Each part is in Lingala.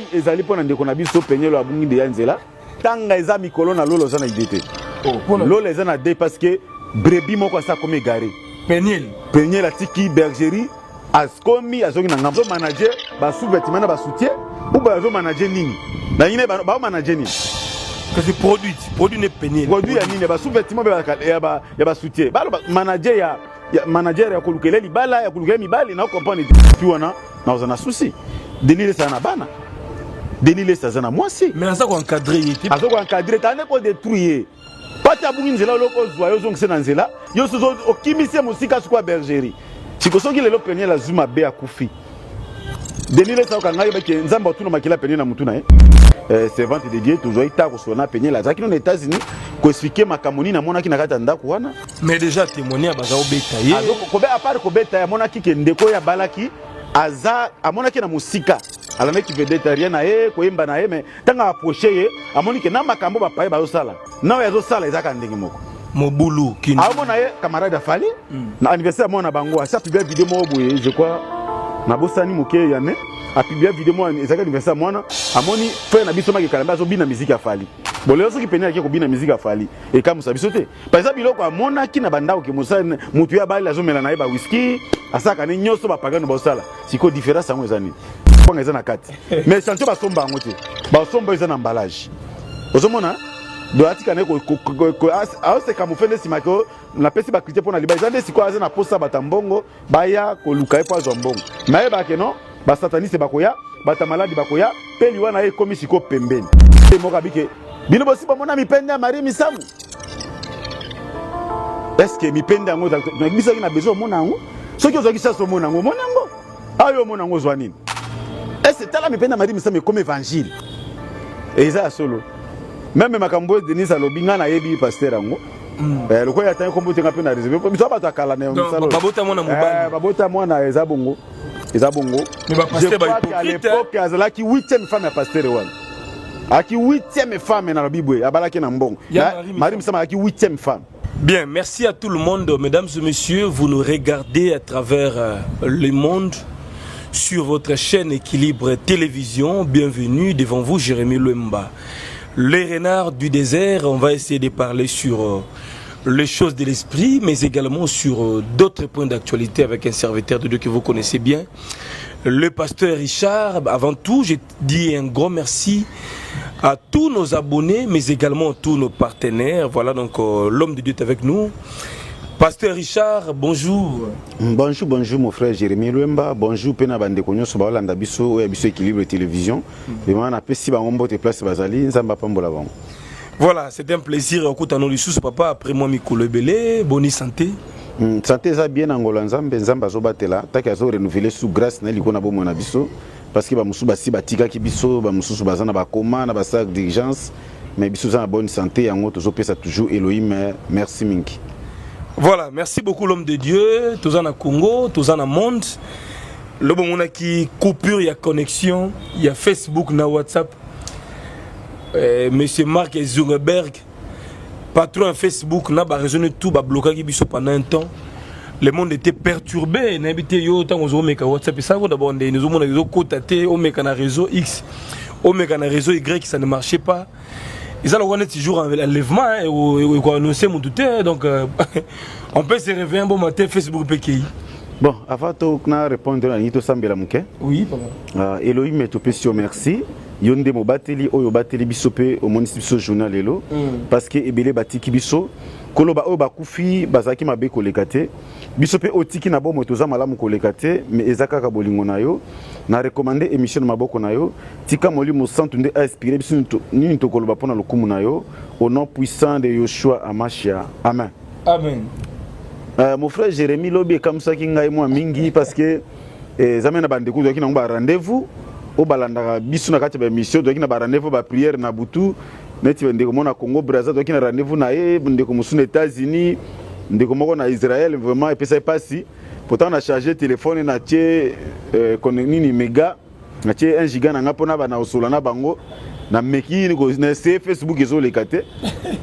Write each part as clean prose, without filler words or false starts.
Deuil ezali mpo na ndeko na biso Peniel abungi nde ya nzela. Tanga eza mikolo na lola oza na idée te. Oh, lola eza na deuil parce que brebis moko asa akomi égaré. Peniel. Peniel atiki bergerie akomi azongi na ngambo. Manager ba sous-vêtements na ba soutien ou bazo manager nini? Na nini ba manager nini? Kasi produit, produit ne Peniel. Produit ya nini? Ba sous-vêtements ya ba ya ba soutien. Ba manager ya ya manager ya kolukela libala ya kolukela mibali na comprendre te. Wana naza na souci. Denis Lessie na bana. Denis Lessie aza na mwasi. Mais aza ko encadrer ye te. Aza ko encadrer tande ko détruire ye. Pati abungi nzela oloko ozwa yo ozongise na nzela. Yo sozo okimisi ye mosika sikoyo ya bergerie. Siko soki lelo Peniel azwi mabe akufi. Denis Lessie okanga ye bake Nzambe atuna makila Peniel na mutu na ye. Servante de Dieu tozwaki ta kosolola na Peniel azalaki no na États-Unis koexplike makambo nini amonaki na kati ya ndako wana. Mais déjà témoigner baza obeta ye. Azo à part kobeta ye amonaki ke ndeko oyo abalaki aza amonaki na mosika alandaki vedetarien na ye koyemba na ye mais ntango approche ye amoni ke na makambo bapaye bazosala na oyo azosala ezaka ndenge moko mobulu kini amona ye camarade afali na anniversaire ya mwana bango asi apublia video moko boye, je crois nabosani moke ya ne apublia video moko ezalaki anniversaire ya mwana, amoni frère na biso Mike Kalambay azobina miziki afali. Bon, lelo soki pene ake kobina miziki afali, ekamwisa biso te. Par exemple biloko amonaki na bandako ke mosala motu ya bali azomela na ye ba whisky, asalaka ne nyonso bapagano baosala. Sikoyo différence yango eza nini? Kwanga eza na kati, mais chantier basomba yango te, basomba eza na emballage. Ozomona do atika naye aoseka mofe nde nsima ke napesi bacritier mpo na liba eza nde sikoyo aza na posa bata mbongo baya koluka ye mpo azwa mbongo. Me ayebaka ke non, basataniste bakoya, bato ya maladi bakoya mpe liwa na ye ekomi sikoyo pembeni. Mpe moko abike bino bosi bomona mipende ya Marie Misamu. Est-ce mipende yango biso na besoin omona yango? Soki ozwaki chance omona yango, omona yango ayo, omona yango ozwa nini? Est-ce tala mipende ya Marie Misamu ekomi évangile, eza ya solo. Même makambo oyo Denis alobi, ngai nayebi pasteur yango. Lokola atangi kombo te, nga mpe na réserve biso bato ya kala na misala. Babota mwana mobali. Babota mwana, eza bongo, eza bongo. Mais ba pasteur ba à l'époque azalaki huitième femme ya pasteur wana, aki huitième femme na lobi boye, abalaki na mbongo. Marie Misamu azalaki huitième femme. Bien, merci à tout le monde, mesdames et messieurs. Vous nous regardez à travers le monde sur votre chaîne Équilibre Télévision. Bienvenue devant vous, Jérémy Lemba. Les renards du désert, on va essayer de parler sur les choses de l'esprit, mais également sur d'autres points d'actualité avec un serviteur de Dieu que vous connaissez bien, le pasteur Richard. Avant tout, je dis un grand merci à tous nos abonnés, mais également à tous nos partenaires. Voilà, donc l'homme de Dieu est avec nous. Pasteur Richard, bonjour. Bonjour, bonjour mon frère Jérémy Lwemba. Bonjour mpe na bandeko nyonso baolanda biso oyo ya biso Équilibre Télévision. Vraiment napesi bango mbote place bazali, Nzambe apambola bango. Voilà, c'est un plaisir. Écoute, nous lisusu papa après moi mikolo ebele, bonne santé. Santé eza bien na ngolo ya Nzambe. Nzambe azobatela taki azo renouveler sous grâce na ye likolo na bomoi na biso, parce que bamosusu basi batikaki biso, bamosusu baza na bakoma na basalle d'urgence, mais biso oza na bonne santé, yango tozopesa toujours Elohim merci mingi. Voilà, merci beaucoup l'homme de Dieu. Toza na Congo, toza na monde. Lobo monaki coupure ya connexion, il y a Facebook na WhatsApp. Monsieur Mark Zuckerberg, patron ya Facebook na ba réseau tout ba bloquaki biso pendant un temps. Le monde était perturbé, nayebi te yo ntango ozomeka WhatsApp esalako d'abord ndenge ozomona ezokota te, omeka na réseau X, omeka na réseau Y, ça ne marchait pas. Eza lokola neti jour enlèvement ekoannonce motu te, donc on peut se réveiller un bon matin, Facebook mpe kei. Bon, avant to na répondre, nalingi tosambela moke. Oui papa. Elohim, topesi yo merci, yo nde mobateli oyo obateli biso mpe omonisi biso journal lelo, parce que ebele batiki biso. Koloba oyo bakufi bazalaki mabe koleka te, biso mpe otiki na bomoi toza malamu koleka te, mais eza kaka bolingo na yo. Na recommande émission na maboko na yo, tika Molimo Santu nde ainspire biso nini tokoloba mpo na lokumu na yo, au nom puissant de Yoshua Amashia, amen. Amen. Mon frère Jérémie, lobi ekamusaki ngai mwa mingi parce que eza me na bandeko tozalaki nango ba rendez-vous oyo balandaka biso na kati ya baémission, tozalaki na ba rendez-vous ba prière na butu, neti ndeko moko na Congo Braza tozalaki na rendez-vous na ye, ndeko mosusu na États-Unis, ndeko moko na Israël. Vraiment epesaki mpasi. Pourtant na charge téléphone, natie nini méga, natie 1 giga na nga mpona bana kosola na bango. Nameki na essaye Facebook, ezoleka te,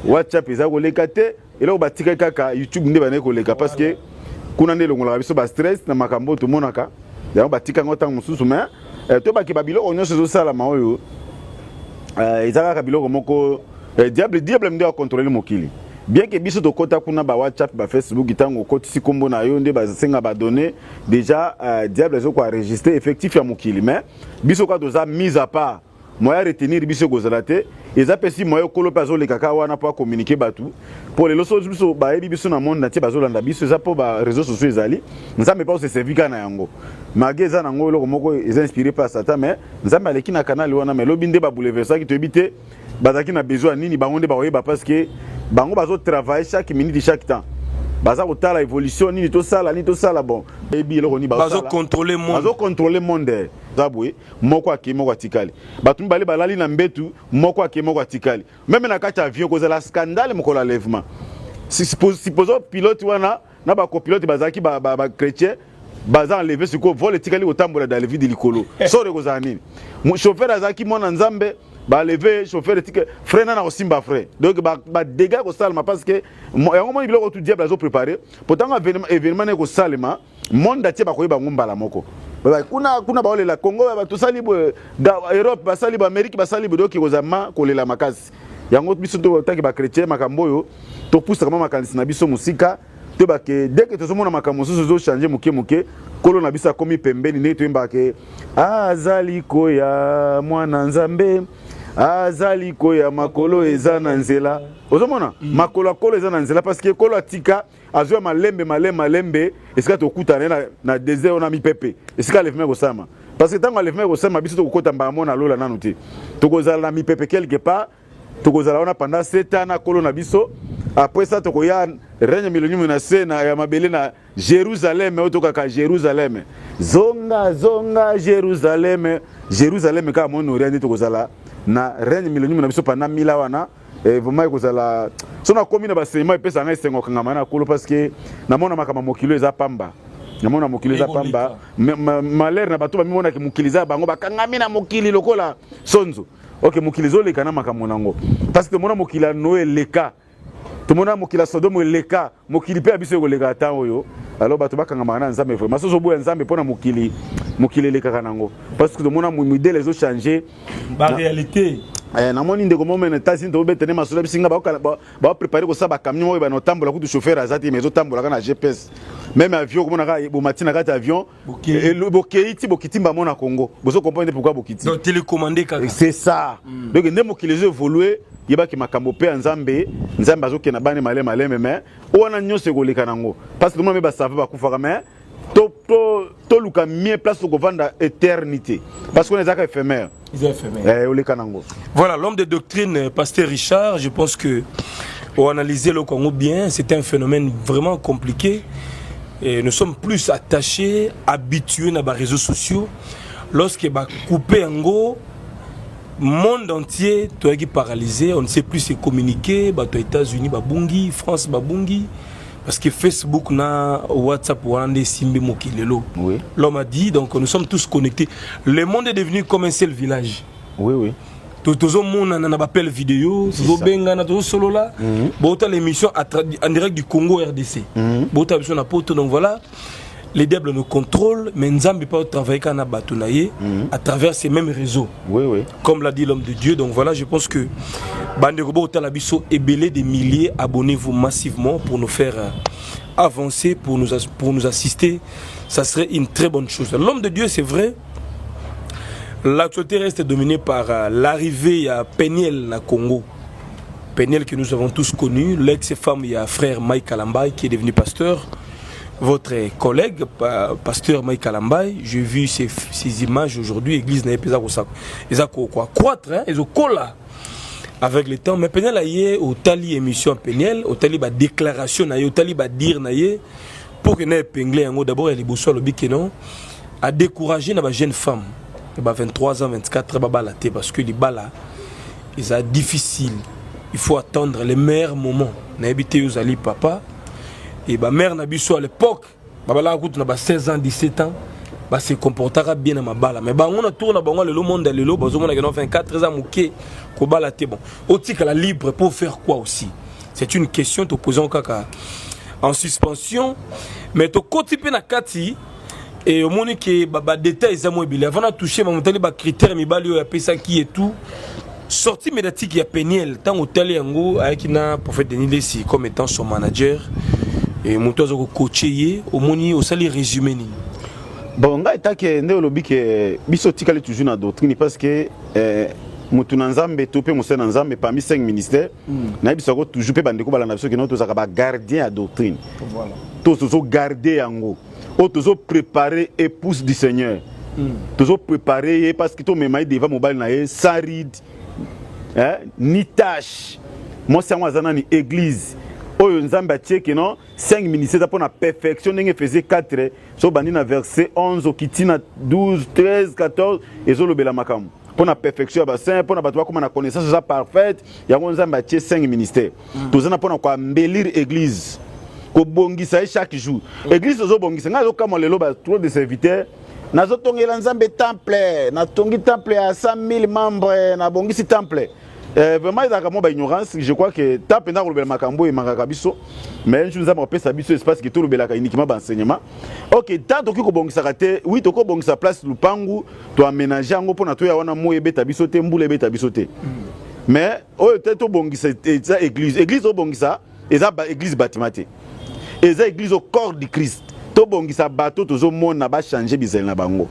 WhatsApp eza koleka te. Eloko batikaki kaka YouTube nde bandaki koleka, parce que kuna nde elongolaka biso bastress na makambo oyo tomonaka. Yango batika yango ntango mosusu, mais Toyebaki babiloko nyonso ezosalama oyo eza kaka biloko moko diable nde acontrôle mokili. Bien que biso tokɔta kuna ba WhatsApp, ba Facebook, ntango okotisi nkombo na yo nde basenga badonnées déjà, diable azokoenregistre effectif ya mokili. Mais biso kaka toza mise à part, moyen retenir biso ekozala te. Eza mpe si moyen okolo mpe azoleka kaka wana mpo acommuniquer bato. Mpo lelo so biso bayebi biso na monde entier, bazolanda biso, eza mpo baréseaux sociaux ezali. Nzambe mpe aoseservi kaka na yango, malgré eza nango eloko moko eza inspiré par Satan, mais Nzambe aleki na canal wana. Mais lobi nde babouleversaki, toyebi te bazalaki na besoin ya nini. Bango nde bakoyeba, parce que bango bazotravaille chaque minute, chaque temps, baza kotala évolution nini tosala, nini tosala. Bon, yebi eloko nini. Bazocontrôle monde. Bazocontrôle monde. Eza boye: moko akei, moko atikali. Bato mibale balali na mbetu, moko akei, moko atikali. Même na kati ya avion kozala scandale mokolo ya enlèvement. Supposons pilote wana na bacopilote bazalaki bachrétien, baza enlevé, sikoyo vol etikali kotambola dans le vide likolo, soro ekozala nini? Chauffeur azalaki mwana Nzambe, baenlever chauffeur, etike frein nana kosimba frein, donc badégâts ekosalema. Parce que yango moni biloko tu diable azoprépare po ntango événement na ekosalema, monde entier bakoyeba yango mbala moko. Kuna kuna baolela Congo, tosali boye, Europe basali boye, Amérique basali boye, donc ekozala ma kolela makasi. Yango biso totaki bachrétien, makambo oyo topusaka mwa makanisi na biso mosika. Toyebake dès que tozomona makambo mosusu ezochange moke moke, Nkolo na biso akomi pembeni. Ndenge toyembaka ke azali koya, mwana Nzambe azali koya, makolo eza na nzela. Ozomona makolo ya Nkolo eza na nzela, parce que Nkolo atika azwa malembe malembe malembe esika tokutana ye na désert oyo na mipepe, esika enlèvement ekosalama. Parce que ntango enlèvement ekosalama, biso tokokota mbala moko na lola nanu te, tokozala na mipepe quelque part, tokozala wana pendant 7 ans na Nkolo na biso. Après ça tokoya règne millénium na se na ya mabele na Jérusalem oyo tokaka Jérusalem, zonga zonga Jérusalem, Jérusalem kaka Moyen-Orient. Nde tokozala na règne millénium na biso pendant mila wana. Vraiment ekozala so nakomi na basenema epesaka ngai esengo okangama na Nkolo, parce que namona makambo mokili eza pamba, namona mokili eza pamba. Malheur na bato bamimonaki mokili eza bango, bakangami na mokili lokola sonzo. Ok, mokili ezoleka na makambo nango, parce que tomona mokili ya Noe eleka, tomona mokili ya Sodome eleka, mokili mpe ya biso ekoleka ata oyo. Alors bato bakangamaka na Nzambe vraiment. Soki ozoboya Nzambe mpo na mokili, mokili elekaka nango, parce que tomona midele ezochange. Baréalité. Namoni ndeko moko na États-Unis, tobetene masolo, bisinga baoprépare kosala bacamion oyo bana otambola, kutu chauffeur aza te, mais ezotambola kaka na GPS. Même avion, komona kaka bomati na kati ya avion, bokei ti bokiti mbamo na Congo, bozo comprendre pourquoi bokiti. Donc télécommandé kaka. C'est ça. Donc nde mokili ezo évolue, yebaki makambo mpe ya Nzambe, Nzambe azokende bane maleme maleme, mais wana nyonso ekoleka nango, parce que tomona mpe basave bakufaka. Mais toluka mieux place tokovanda éternité, parce qu'on ezalaka éphémère. Éphémère. Oleka nango. Voilà l'homme de doctrine, pasteur Richard. Je pense que pour analyser le Congo bien, c'est un phénomène vraiment compliqué et nous sommes plus attachés, habitués dans les réseaux sociaux. Lorsque ba couper yango, monde entier toyaki paralysé, on ne sait plus se communiquer. Bato États-Unis babungi, France babungi, parce que Facebook na WhatsApp wana nde esimbi mokili lelo. L'homme a dit, donc nous sommes tous connectés, le monde est devenu comme un seul village. Tozomonana na baappel vidéo, tozobengana, tozosolola, botala l'émission en direct du Congo RDC, botala biso na poto. Donc voilà, les diables nous contrôlent, mais Nzambe pas travailler kaka na bato na ye à travers ces mêmes réseaux, comme l'a dit l'homme de Dieu. Donc voilà, je pense que bandeko botala biso ebele, des milliers, abonnez-vous massivement pour nous faire avancer, pour nous assister, ça serait une très bonne chose. L'homme de Dieu, c'est vrai, l'actualité reste dominée par l'arrivée à Peniel na Congo. Peniel que nous avons tous connu, l'ex-femme, il y a frère Mike Kalambay qui est devenu pasteur. Votre collègue, pasteur Mike Kalambay, j'ai vu ces images aujourd'hui, église n'a pas quoi croître, hein, ils ont cola avec le temps. Mais Peniel aye otali émission Peniel, otali ba déclaration na ye, otali ba dire na ye, pour que na épinglé yango d'abord, il y a alobi que non, a découragé na ba jeune femme ba 23 ans, 24 ans babala te, parce que libala eza difficile, il faut attendre le meilleur moment. Nayebi te, ozali papa et bamère na biso à l'époque babalaka kutu na ba 16 ans, 17 ans, base comportaka bien na mabala. Mais bango na tour na bango lelo, monde ya lelo bazomona ke no, 24 eza moke, kobala te. Bon, otikala libre pour faire quoi aussi? C'est une question toposant kaka en suspension. Mais tokoti mpe na kati. Et omoni ke badétail eza mwa ebele. Avant na touche bamotali bacritère mibali oyo apesaki et tout, sortie médiatique ya Peniel, ntango otali yango, ayaki na prophète Denis Lesi comme étant son manager et moto aza kocoacher ye, omoni, osali résumé nini? Bon, ngai etake nde olobi ke biso tikali toujours na doctrine, parce que motu na Nzambe to mpe mosali na Nzambe, parmi 5 ministères, nayebisako toujours mpe bandeko balanda biso keno tozalaka bagardien ya doctrine. To tozogarde yango, oyo tozoprépare épouse du Seigneur, tozoprépare ye parce que tomema ye devant mobali na ye sans ride, eh, ni tache. Mwasi yango aza nani? Église oyo Nzambe atie keno 5 ministères eza mpona perfection, ndenge Efesie 4 so obandi na verset 11, okiti na 12, 13, 14, ezolobela makambo mpona perfection ya basaint, mpona bato bakóma na connaissance eza parfaite. Yango Nzambe atie 5 ministères. Toza na mpona koembellir église, kobongisa ye chaque jour. Église tozobongisa. Ngai azokamwa lelo ba trop de serviteurs: nazotongela Nzambe temple, natongi temple ya 100 000 membres, nabongisi temple. Vraiment ezalaka mwa baignorance. Je crois que ta mpenza kolobela makambo oyo emakaka biso, mais un jour Nzambe apesa biso espace ke tolobelaka uniquement baenseignement. Ok, tant tokoki kobongisaka te, oui, tokoki kobongisa place, lupangu, toaménage yango mpona toya wana, moi ebeta biso te, mbula ebeta biso te. Mais oyo te tobongisa eza église. Église tobongisa eza église bâtiment te, eza église au corps du Christ. Tobongisa bato, tozomona bachange bizali na bango.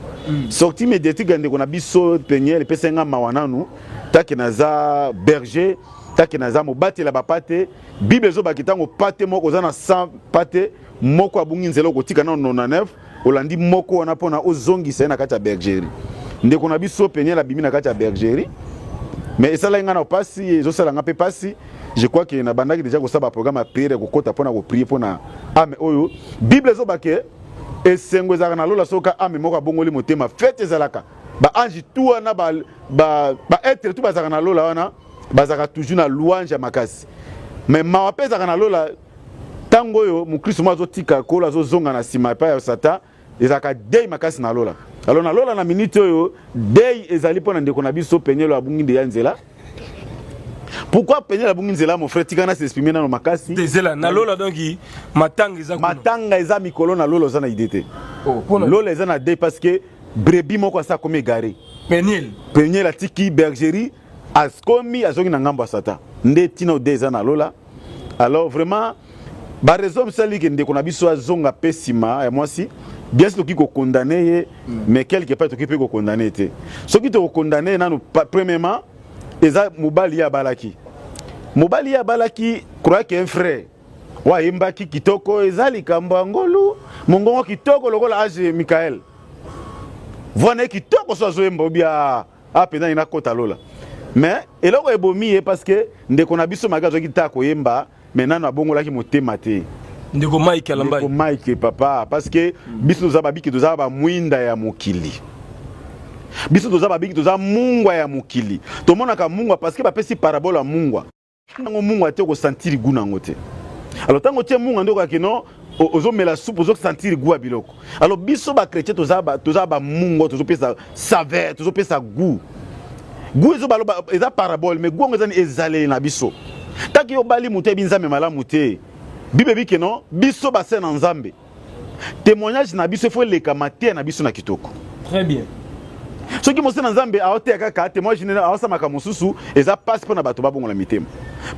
Sortie médiatique ya ndeko na biso Peniel epesa nga mawa nanu. Take naza berger, take naza mobatela bapate. Bible ezobaki ntango pate moko oza na 100 pate, moko abungi nzela, okotika nano 99, olandi moko wana mpona ozongisa ye na kati ya bergerie. Ndeko na biso Peniel abimi na kati ya bergerie, mais esalaki ngai na pasi, ezosala nga mpe pasi. Je crois que nabandaki déjà kosala baprogramme ya prière, kokota mpona koprier mpona âme oyo. Bible ezobake esengo ezalaka na lola soki âme moko abongoli motema. Fête ezalaka, baange tu wana, baêtre tu bazalaka na lola wana, bazalaka toujours na louange ya makasi. Mais mawa mpe ezalaka na lola ntango oyo mokristo moko azotika kolo, azozonga na nsima epai ya Satan. Ezalaka deuil makasi na lola. Alors na lola, na minute oyo, deuil ezali mpo na ndeko na biso Peniel abungi nde ya nzela. Pourquoi Peniel abungi nzela? Mon frère, tika na s'exprimer nano makasi. Ezela na lola, donc matanga eza kuna. Matanga eza mikolo na lola, oza na idée te. Oh, mpona Lola eza na deuil parce que brebis moko asa akomi égaré. Peniel. Peniel atiki bergerie, akomi, azongi na ngambo ya Satan. Nde ntina deuil eza na lola. Alors vraiment, baraison misali ke ndeko na biso azonga mpe nsima ya mwasi, bien sûr tokoki kocondamner ye, mais quelque part tokoki mpe kocondamner ye te. Soki tokocondamner ye nanu, premièrement eza mobali ye abalaki. Mobali ye abalaki, croyaki un frère oyo ayembaki kitoko, eza likambo ya ngolu, mongongo kitoko lokola ange Michael, voix na ye kitoko, so azoyemba obi a mpenza nini nakota lola. Mais eloko ebomi ye, parce que ndeko na biso maki azwaki ta koyemba, mais nano abongolaki motema te. Ndeko Mike Alambai. Ndeko Mike, papa, parce que biso toza babiki, toza bamwinda ya mokili. Biso toza babiki, toza mungwa ya mokili. Tomonaka mungwa, parce que bapesi parabole ya mungwa yango. Mungwa te, okosentir goût nango te. Alors ntango otie mungwa nde okaki no ozomela supu, ozosentir goût ya biloko. Alors biso bachrétien toza bamungwa, tozopesa saveur, tozopesa goût. Goût ezobaloba eza parabole, mais goût yango eza ezaleli na biso. Taki obali moto ayebi Nzambe malamu te, Bible ebi keno biso base na Nzambe, témoignage na biso efo eleka mateya na biso na kitoko. Très bien. Soki mosali na Nzambe aoteya kaka témoignage nene, aosamaka mosusu, eza mpasi mpo na bato babongola mitema,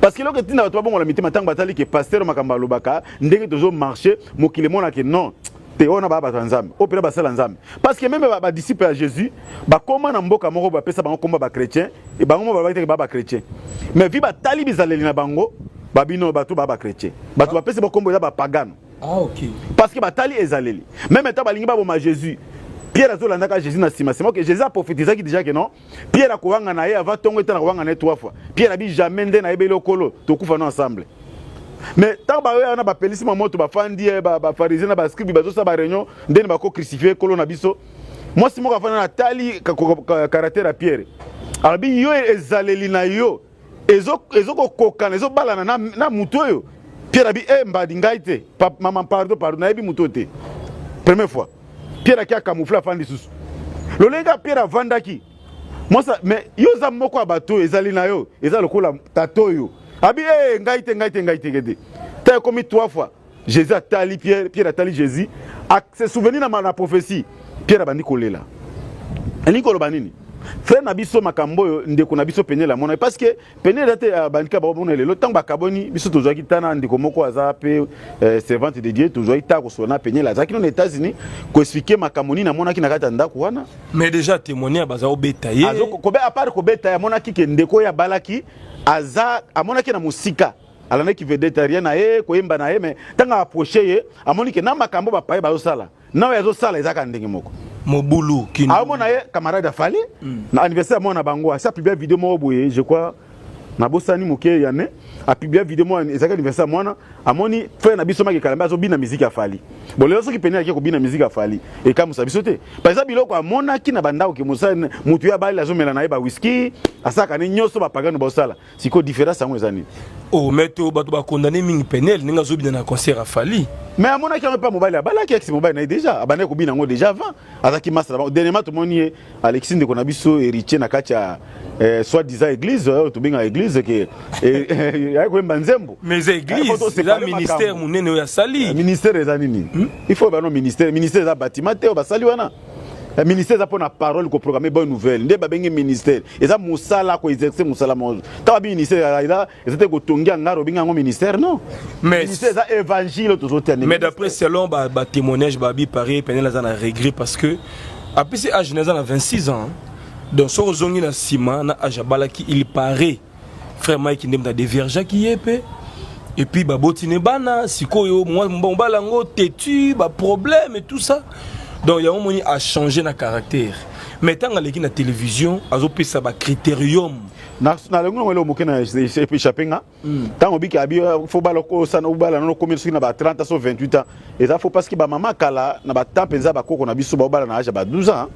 parce que eloko etinda bato babongola mitema, ntango batali ke pasteur makambo alobaka, ndenge tozomarche, mokili emonake non te, wana baa bato ya Nzambe, oyo mpena basala Nzambe. Parce que même badisciple ya Jésus bakóma na mboka moko, bapesa bango komba bachrétien, e bango mo balobaki teke baa bachrétien, mais vi batali bizaleli na bango, babino bato baa bachrétien, bato bapesi bakombo eza bapagano. Ah, ok. Parce que batali ezaleli. Même ntango balingi baboma Jésus, Pierre azolandaka Jésus na nsima nsima. Ok, Jésus aprophétisaki déjà ke non, Pierre akowanga na ye avant ntongo etana, kowanga na ye trois fois. Pierre abi: jamais, nde nayebeli okolo, tokufa no ensemble. Mais ntango baoya wana, bapelisi mwa moto, bafandi ye, bapharisien na bascribe bazosala baréunion ndeni bakocrucifie kolo na biso. Mwasi moko afandi na atali caractère ya Pierre, alobi: yo ezaleli na yo ezokokokana, ezobalana na mutu oyo. Pierre abi: e mbadi, ngai te. Mama, pardon, pardon, nayebi mutu oyo te. Première fois Pierre aki acamoufle, afandi lisusu lolenge Pierre avandaki mwasa. Mais yo oza moko ya bato oyo, ezali na yo eza lokola tata oyo. Abi: e ngai te, ngai te, ngai te te. Ta ekomi trois fois. Jésus atali Pierre, Pierre atali Jésus, se souvenir na prophétie. Pierre abandi kolela. Elingi koloba nini? Frère na biso, makambo oyo ndeko na biso Peniel amona, parce que Peniel eza te bandika baomona lelo. Ntango bakaboni, biso tozwaki tana ndeko moko aza mpe servante de Dieu, tozwaki ta kosola na Peniel, azalaki no na États-Unis, koexpliquer makambo nini amonaki na kati ya ndako wana. Mais déjà témoigner, baza obeta ye. Kobe, à part kobeta ye, amonaki ke ndeko oyo abalaki aza, amonaki na mosika, alandaki vedettariat na ye, koyemba na ye, mais ntango approche ye, amoni ke na makambo bapaye bazosala na oyo azosala ezaka ndenge moko. Mobulu. Aomona ye camarade afali na anniversaire ya mwana bango, asi apublia video moko boye, je crois nabosani moke ya ne apublia video moko, ezalaki anniversaire ya mwana, amoni frère na biso Mike Kalambay azobina musique afali. Bon, lelo soki pene ake kobina musique afali, ekamusa biso te. Par exemple, biloko amonaki na bandako ke mosala motu ye abali azomela na ye bawiski, asalaka ne nyonso bapagano baosala. Sikoyo différence yango eza nini? Oh, mais to bato bakondane mingi Peniel ndenge azobina na concert afali. Mais amonaki yango mpe mobali abalaki, ex mobali na ye, déjà abandaki kobina yango déjà avant azalaki masa na bango. Dernièrement tomoni ye alexis, ndeko na biso héritier, na kati ya soit disant église oyo tobengaka église ke ayaki koyemba nzembo. Mais eza église, eza ministère monene oyo asali. Ministère eza nini? Il faut bano ministère, ministère eza bâtiment te oyo basali wana. Ministère eza mpona parole, koproclamer bonne nouvelle nde babengi ministère. Eza mosala, koexercer mosala moko. Ntango babi ministère, eza te kotongi angaro obengi yango ministère, non. Mais ministère eza évangile tozotia. Mais d'après, selon batémoignage, babi pareil, Peniel aza na regret parce que apesi âge na eza na 26 ans. Donc soki ozongi na nsima na âge abalaki, il paraît frère Mike nde moto adéviergeaki ye mpe, et puis baboti ne bana. Sikoyo mobali yango têtu, baproblème et tout ça, donc yango moni achanger na caractère. Mais ntango aleki na télévision, azopesa bacritérium. Nalengi nango eloko moke na échappe nga. Ntango obiki abi fo bala, osana obala nano komi soki na ba 30 so 28 ans, eza fo, parce que bamama kala na batemps mpenza, bakoko na biso baobala na âge ya ba 12 ans,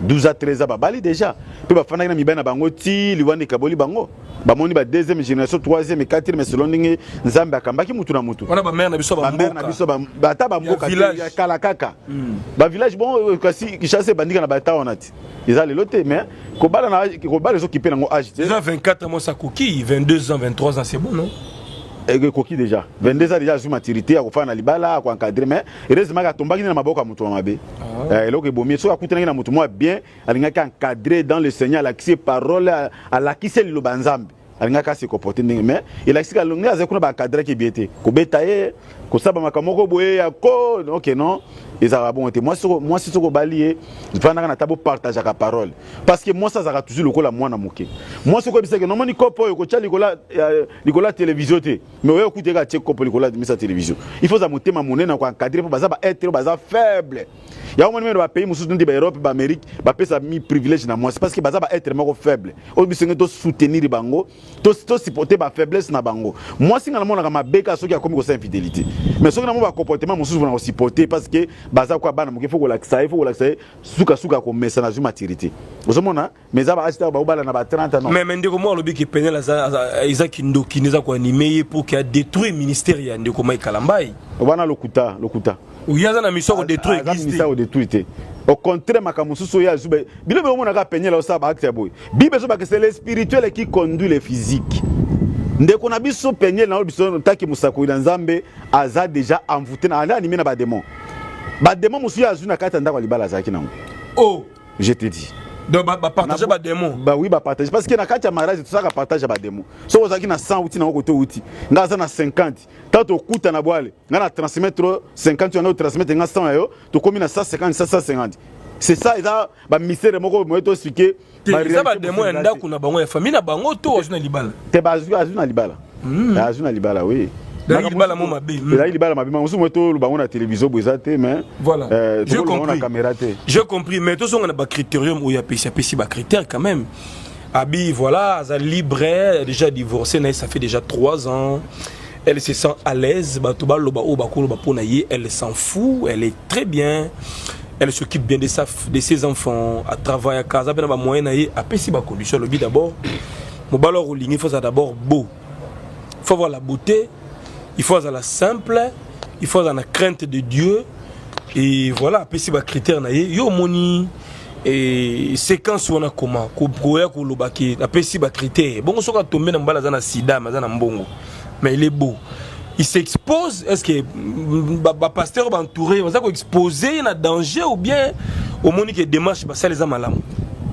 12 ans, 13 ans, babali déjà mpe bafandaki na mibali na bango ti liwanda ekaboli bango. Bamoni ba deuxième génération, troisième et quatrième, selon ndenge Nzambe akambaki mutu na mutu. Wana bamère na biso. Bamère na biso, ata bamboka ya kala kaka, bavillage. Bon, kasi Kinshasa ebandika na bata wana ti eza lelo te. Mais kobala na kobala ezokipe nango âge te. Déjà 24 ans ça koki, 22 ans, 23 ans, c'est bon, non? Ekoki déjà 22 ans, déjà azwi maturité ya kofanda na libala, akoencadrer. Mais heureusement atombaki na maboko ya moto ya mabe. Eloko ebomi, soki akutanaki na moto moko bien, alingaki encadré dans le Seigneur, alakisi parole, alakisi liloba Nzambe, alingaki ase comporter ndenge. Mais elakisi ka ndenge azali kuna, baencadraki bien te, kobeta ye, kosala makambo moko boye ya ko ok, non, ezalaka bongo te. Mwasi soki obali ye, vandaka na ta, bopartageaka parole, parce que mwasi azalaka toujours lokola mwana moke. Mwasi okoyebisaki nomoni kopo oyo kotya likolo ya télévision te, mais oyo okuti eka atie kopo likolo ya misa télévision. Il faut za motema monene na koencadrer, mpo baza baêtre oyo baza faible. Yango moni mene bapays mosusu neti baEurope, baAmérique, bapesa mi privilège na mwasi, parce que baza baêtre moko faible oyo biso ndenge tosoutenir bango, tosupporter bafaiblesse na bango. Mwasi nga namonaka mabe kaka soki akomi kosala infidélité. Mais soki namoni bacomportement mosusu, mpona kosupporter, parce que baza kwa bana moke, faut kolakisa ye, faut kolakisa ye, sukasuka komesa nazwi maturité. Ozomona, mais eza baâge taka baobala na ba 30 ans, non. Mais ndeko moko alobi ke Peniel eza kindoki, eza koanimer ye pour ke adétruire ministère ya ndeko Mike Kalambay. Wana lokuta, lokuta. Oye aza na mission ya kodétruire Aza église ministère te. Kodétruire te, au contraire, makambo mosusu oyo azwi biloko omonaka Peniel osala baacte ya boye, Bible ezobaka c'est le spirituel qui conduit le physique. Ndeko na biso Peniel na oyo biso taki mosakoli na Nzambe aza déjà envoûté na aza animé na badémon, badémon mosusu azwi na kati ya ndako ya libala azalaki nango. Oh. Je te dis. Donc bapartage badémon. Ba oui, bapartage, parce que na kati ya mariage tosalaka partage ya badémon. Soki ozalaki na 100, uti nango kote uti, nga aza na 50, ntango tokuta na bwale, nga na transmettre 50 yango, transmettre nga 100 ya yo, tokomi na 150, 150, c'est ça. Eza bamystère moko moye toexpliquer. Te, eza badémon ya ndako na bango, ya famille na bango, to azwi na libala? Te, bazwi, azwi na libala, azwi na libala, oui. Ezalaki libala mo mabe. Ezalaki libala mabe. Mosusu moye toloba ngo na télévision boye eza te, mais Voilà. J'ai tokoloba ngo na compris. caméra te. J'ai compris, mais tozonga na bacritérium oyo apesi bacritère quand même. Abi voilà, aza libre, déjà divorcé na ye, ça fait déjà 3 ans. Elle se sent à l'aise, bato baloba oyo bakoloba mpo na ye, elle s'en fout, elle est très bien, elle s'occupe bien de ses enfants, atravaillaka, aza mpe na bamoyen na ye. Apesi bacondition, alobi d'abord mobali oyo olingi, faut aza d'abord beau, il faut avoir la beauté, il faut azala simple, il faut azala na crainte de Dieu. Et voilà, apesi bacritère na ye. Yo omoni e séquence wana koma koya koloba ke apesi bacritère bongo, soki atombe na mobali aza na sida mais aza na mbongo, mais il est beau, Il s'expose. Est ce que bapasteur baentouré baza koexpose ye na danger ou bien omoni ke démarche basala eza malamu?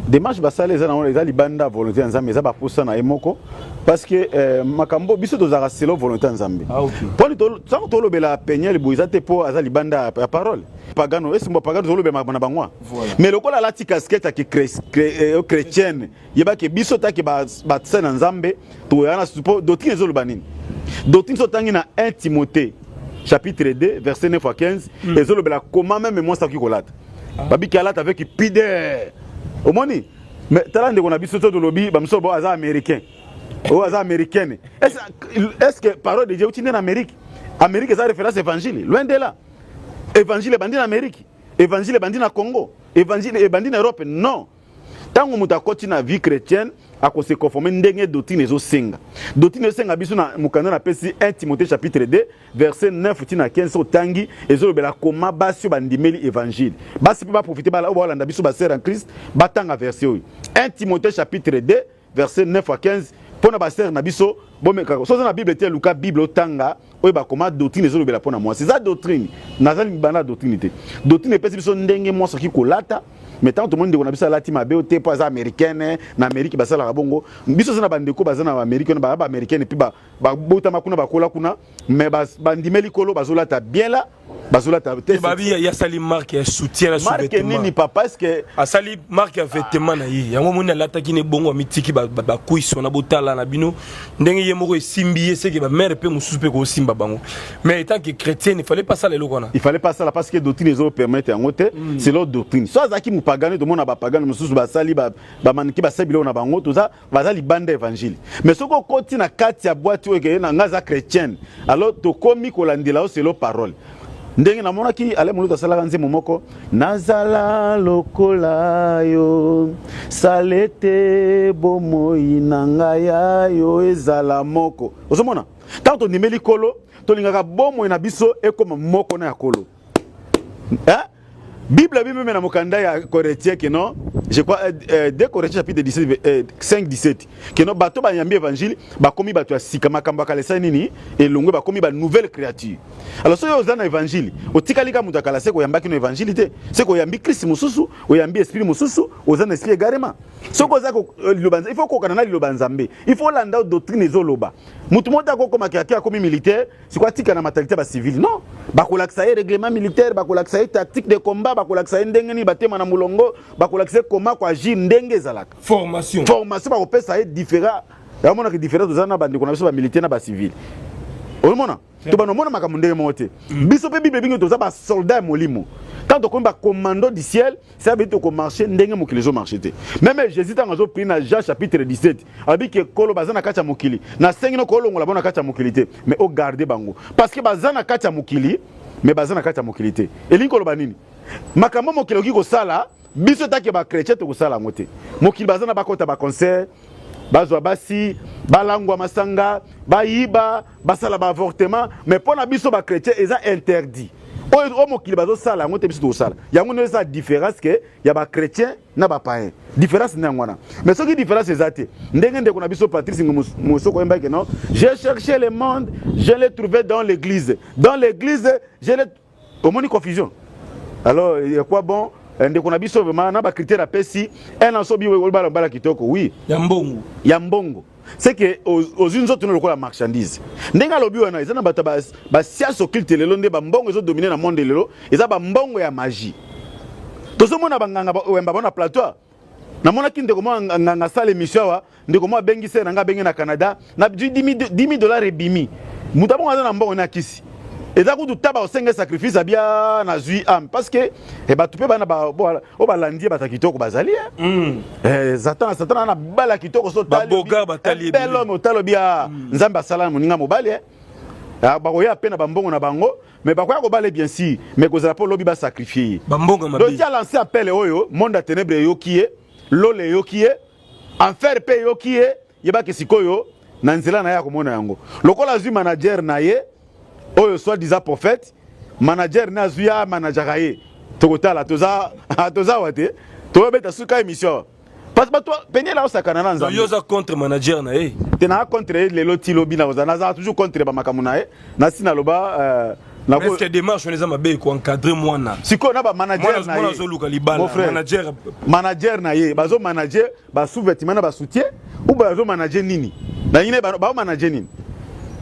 Démarche basala eza nango, eza libanda volonté ya Nzambe, eza baposa na ye moko, parce que makambo biso tozalaka selon volonté ya Nzambe. Ah, ok. Mponi ntango tolobela Peniel boye, eza te mpo aza libanda ya parole. Pagano esimbo pagano, tolobela makambo na bango. Mais lokola alati casquette ya chrétienne, yebake biso take basali na Nzambe, tokoyaka na mpo doctrine ezoloba nini. Doctrine so otangi na 1 Timothée chapitre 2 verset 9 à 15, ezolobela comment même mwasi akoki kolata. Babiki alata avec pudeur, omoni. Mais tala ndeko na biso, to tolobi bamosusu bo aza Américain, oyo aza Américaine. Est ce que parole de Dieu euti nde na Amérique? Amérique eza référence évangile? Loin de là. Évangile ebandi na Amérique? Évangile ebandi na Congo? Évangile ebandi na Europe? Non. Ntango moto akoti na vie chrétienne, akose conforme ndenge doctrine ezosenga. Doctrine ezosenga biso na mokanda napesi, 1 Timothée chapitre 2 verset 9 tina 15. So otangi, ezolobela koma basi oyo bandimeli évangile. Basi mpe baprofite, bala oyo baolanda biso, basœur en Christ, batanga verset oyo, 1 Timothée chapitre 2 verset 9 à 15, mpo na basœur na biso. Bomekaka, so oza na Bible te, luka Bible, otanga oyo bakoma doctrine ezolobela mpo na mwasi. Eza doctrine, naza libanda ya doctrine te. Doctrine epesi biso ndenge mwasi akoki kolata. Mais ntango tomoni ndeko na biso alati mabe o te mpo aza Américaine, na Amérique basalaka bongo. Biso oza na bandeko baza na Amérique wana, baza baaméricaine mpe babotama kuna, bakola kuna, mais bandimeli kolo, bazolata bien la bazolata te. Babi asali marque ya soutien na marque nini, papa? Est ce que Asali marque ya vêtement na ye, yango omoni alataki ne bongo, amitiki bakwisi wana. Botala na bino ndenge ye moko esimbi ye, seke bamare mpe mosusu mpe kosimba bango. Mais étant que chrétienne, il fallait pas sala eloko wana. Il fallait pas sala, parce que doctrine ezopermettre yango te. Selon doctrine, so azalaki mopagano, tomona bapagano mosusu basali bamaniki, basali biloko na bango, toza baza libanda évangile. Mais soki okoti na kati ya boîte oyo ekeye na nga aza chrétienne, alors tokomi kolandela yo selon parole. Ndenge namonaki Ale Moluto asalaka nzembo moko: "Nazala lokola yo, sala ete bomoi na ngai ya yo ezala moko." Ozomona, ntango tondimeli Kolo, tolingaka bomoi na biso ekóma moko na ya Kolo, hein? Bible abi même na mokanda ya Corinthiens ke non, je crois 2 Corinthiens chapitre 17, 5 17, ke non, bato bayambi évangile bakomi bato ya sika, makambo ya kala esali nini? Elongwe, bakomi ba nouvelle créature. Alors soki oza na évangile, otikali ka moto ya kala, se koyambaki no évangile te, se koyambi Christ mosusu, oyambi esprit mosusu, oza na esprit égarement. Soki oza liloba, il faut kokana na liloba Nzambe, il faut olanda doctrine ezoloba. Motu moko te akokomaki ake akomi militaire, sikoyo atika na mentalité ya bacivile. Non, bakolakisa ye règlement militaire, bakolakisa ye tactique de combat, bakolakisa ye ndenge nini batema na molongo, bakolakisa ye koma koagir ndenge ezalaka. Formation. Formation bakopesa ye différent. Yamonaka différence toza na bandeko na biso bamilitaire na bacivile. Omona to bana omona makambo ndenge moko te. Biso mpe, Bible ebingi toza basoldat ya molimo. Quand tokomi bacommando du ciel, ça veut dire tokomarche ndenge mokili ezomarche te. Même Jésus, ntango azoprie na Jean chapitre 17, alobi ke: "Kolo, baza na kati ya mokili, nasengi no kolongola bango na kati ya mokili te, mais ogarde bango, parce que baza na kati ya mokili, mais baza na kati ya mokili te." Elingi koloba nini? Makambo mokili okoki kosala, biso take bachrétien tokosala yango te. Mokili baza na bakota baconcert, bazwa basi, balangwa masanga, bayiba, basala baavortement, mais mpo na biso bachrétien eza interdit. Oyo oyo mokili bazosala yango te, biso tokosala yango. Nde eza différence ke ya bachrétien na bapayen, différence nde yango wana. Mais soki différence eza te, ndenge ndeko na biso Patrice Mosoko oyembaki: "Non, j'ai cherché le monde, je l'ai trouvé dans l'église, dans l'église je l'ai", omoni confusion. Alors ya quoi? Bon, ndeko na biso vraiment na bacritère apesi un an, so bi obala mbala kitoko, oui. Ya mbongo. Ya mbongo, c'est que ozwi nzoto no lokola marchandise. Ndenge alobi wana, eza na bato ya bascience occulte lelo, nde bambongo ezodomine na monde lelo, eza bambongo ya magie. Tozomona banganga oyamba bao na plateau. Namonaki ndeko moko nganga asala émission awa, ndeko moko abengi se na nga, abenge na Canada na 10 000 dollars ebimi. Moto abongo aza na mbongo na kisi, eza kutu taba osenga sacrifice abia nazwi âme, parce que bato mpe bana oyo balandi ye, bato ya kitoko bazali. Satan, Satan na bala kitoko so. Babogar batali. Bel homme, otali obi Nzambe asala na moninga mobali. Bakoya mpe na bambongo na bango, mais bakoya kobala bien sûr, mais kozala mpo lobi basacrifie ye. Bambongo mabe. Donc ti alance appel oyo, monde ya ténèbre eyoki ye, lola eyoki ye, enfer mpe eyoki ye. Yebaki sikoyo na nzela na ye akomona yango lokola azwi manager na ye oyo soit disant prophète, manager ne azwi ya manageraka ye. Tokotala, toza toza awa te, toyobeta suka émission. Parce que bato Peniel aosakana na Nzambe. Yo oza contre manager na ye? Te, naa contre ye lelo ti lobi, nazala toujours contre bamakambo na ye. Nasi naloba Est-ce que démarche wana eza mabe, koencadre mwana? Sikoyo na bamanager na ye, azoluka libala, manager. Manager na ye bazomanager basous-vêtement na basoutien ou bazomanager nini? Na nini baomanager nini?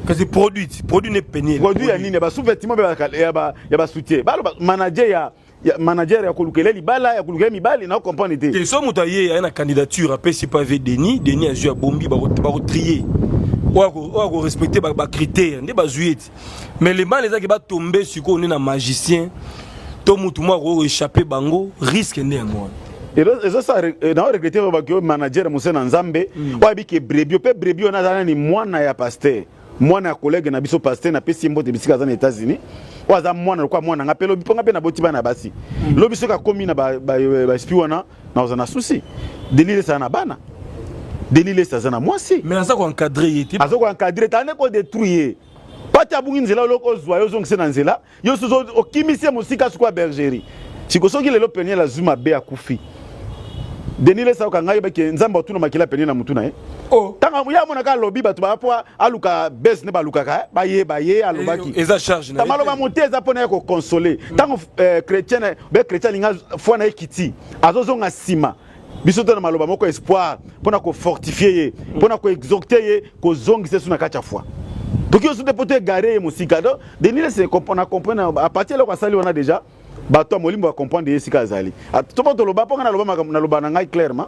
Kasi produit ne Peniel. Produit ya nini? Basous-vêtement ya basoutien, baloba manager ya manager ya kolukela libala, ya kolukela mibali, na comprendre te. Te, so moto aye, aye na candidature, apesi pavé Denis, Denis azwi, abombi, bakotrier oyo akorespecte bacritère nde bazwi ye ti. Mais le mal ezaki batombe sikoyo nde na magicien to mutu moko akoéchappe bango, risque nde yango wana. Ezosala na regretter baki oyo manager mose na Nzambe oyo ayebiki brebis mpe brebis wana aza nani? Mwana ya pasteur, mwana ya collègue na biso pasteur. Napesi ye mbote bisika aza na États-Unis. Oyo aza mwana lokola mwana nga mpe lobi, mpo nga mpe naboti bana ya basi. Lobi soki akomi na baesprit wana, nakozala na souci. Denis Lessie aza na bana, Denis Lessie aza na mwasi. Mais aza koencadre ye te. Aza koencadre te, ane kodétruire ye. Pati abungi nzela, oloko ozwa ye, ozongise na nzela. Yo soso okimisi ye mosika sikoyo ya bergerie. Siko soki lelo Peniel azwi mabe, akufi, Denis Lessie ayoka ngai bake Nzambe atuna makila Peniel na mutu na ye. Ntango ye amonaka alobi bato baya mpo aluka bese nde balukaka bayeba ye alobaki. Eza charge na maloba mote eza mpona ye koconsoler. Ntango chrétien be chrétien alinga foi na ye kiti, azozonga nsima, biso to na maloba moko espoir mpona kofortifie ye, mpona koexhorte ye, kozongisa ye so na kati ya foi. Toki oso te mpo to égarer ye mosika. Donc Denis Lessie na comprendre à partir eloko asali wana déjà, bato ya molimo bacomprendre ye esika azali. To mpo toloba, mpo nga naloba, naloba na ngai clairement.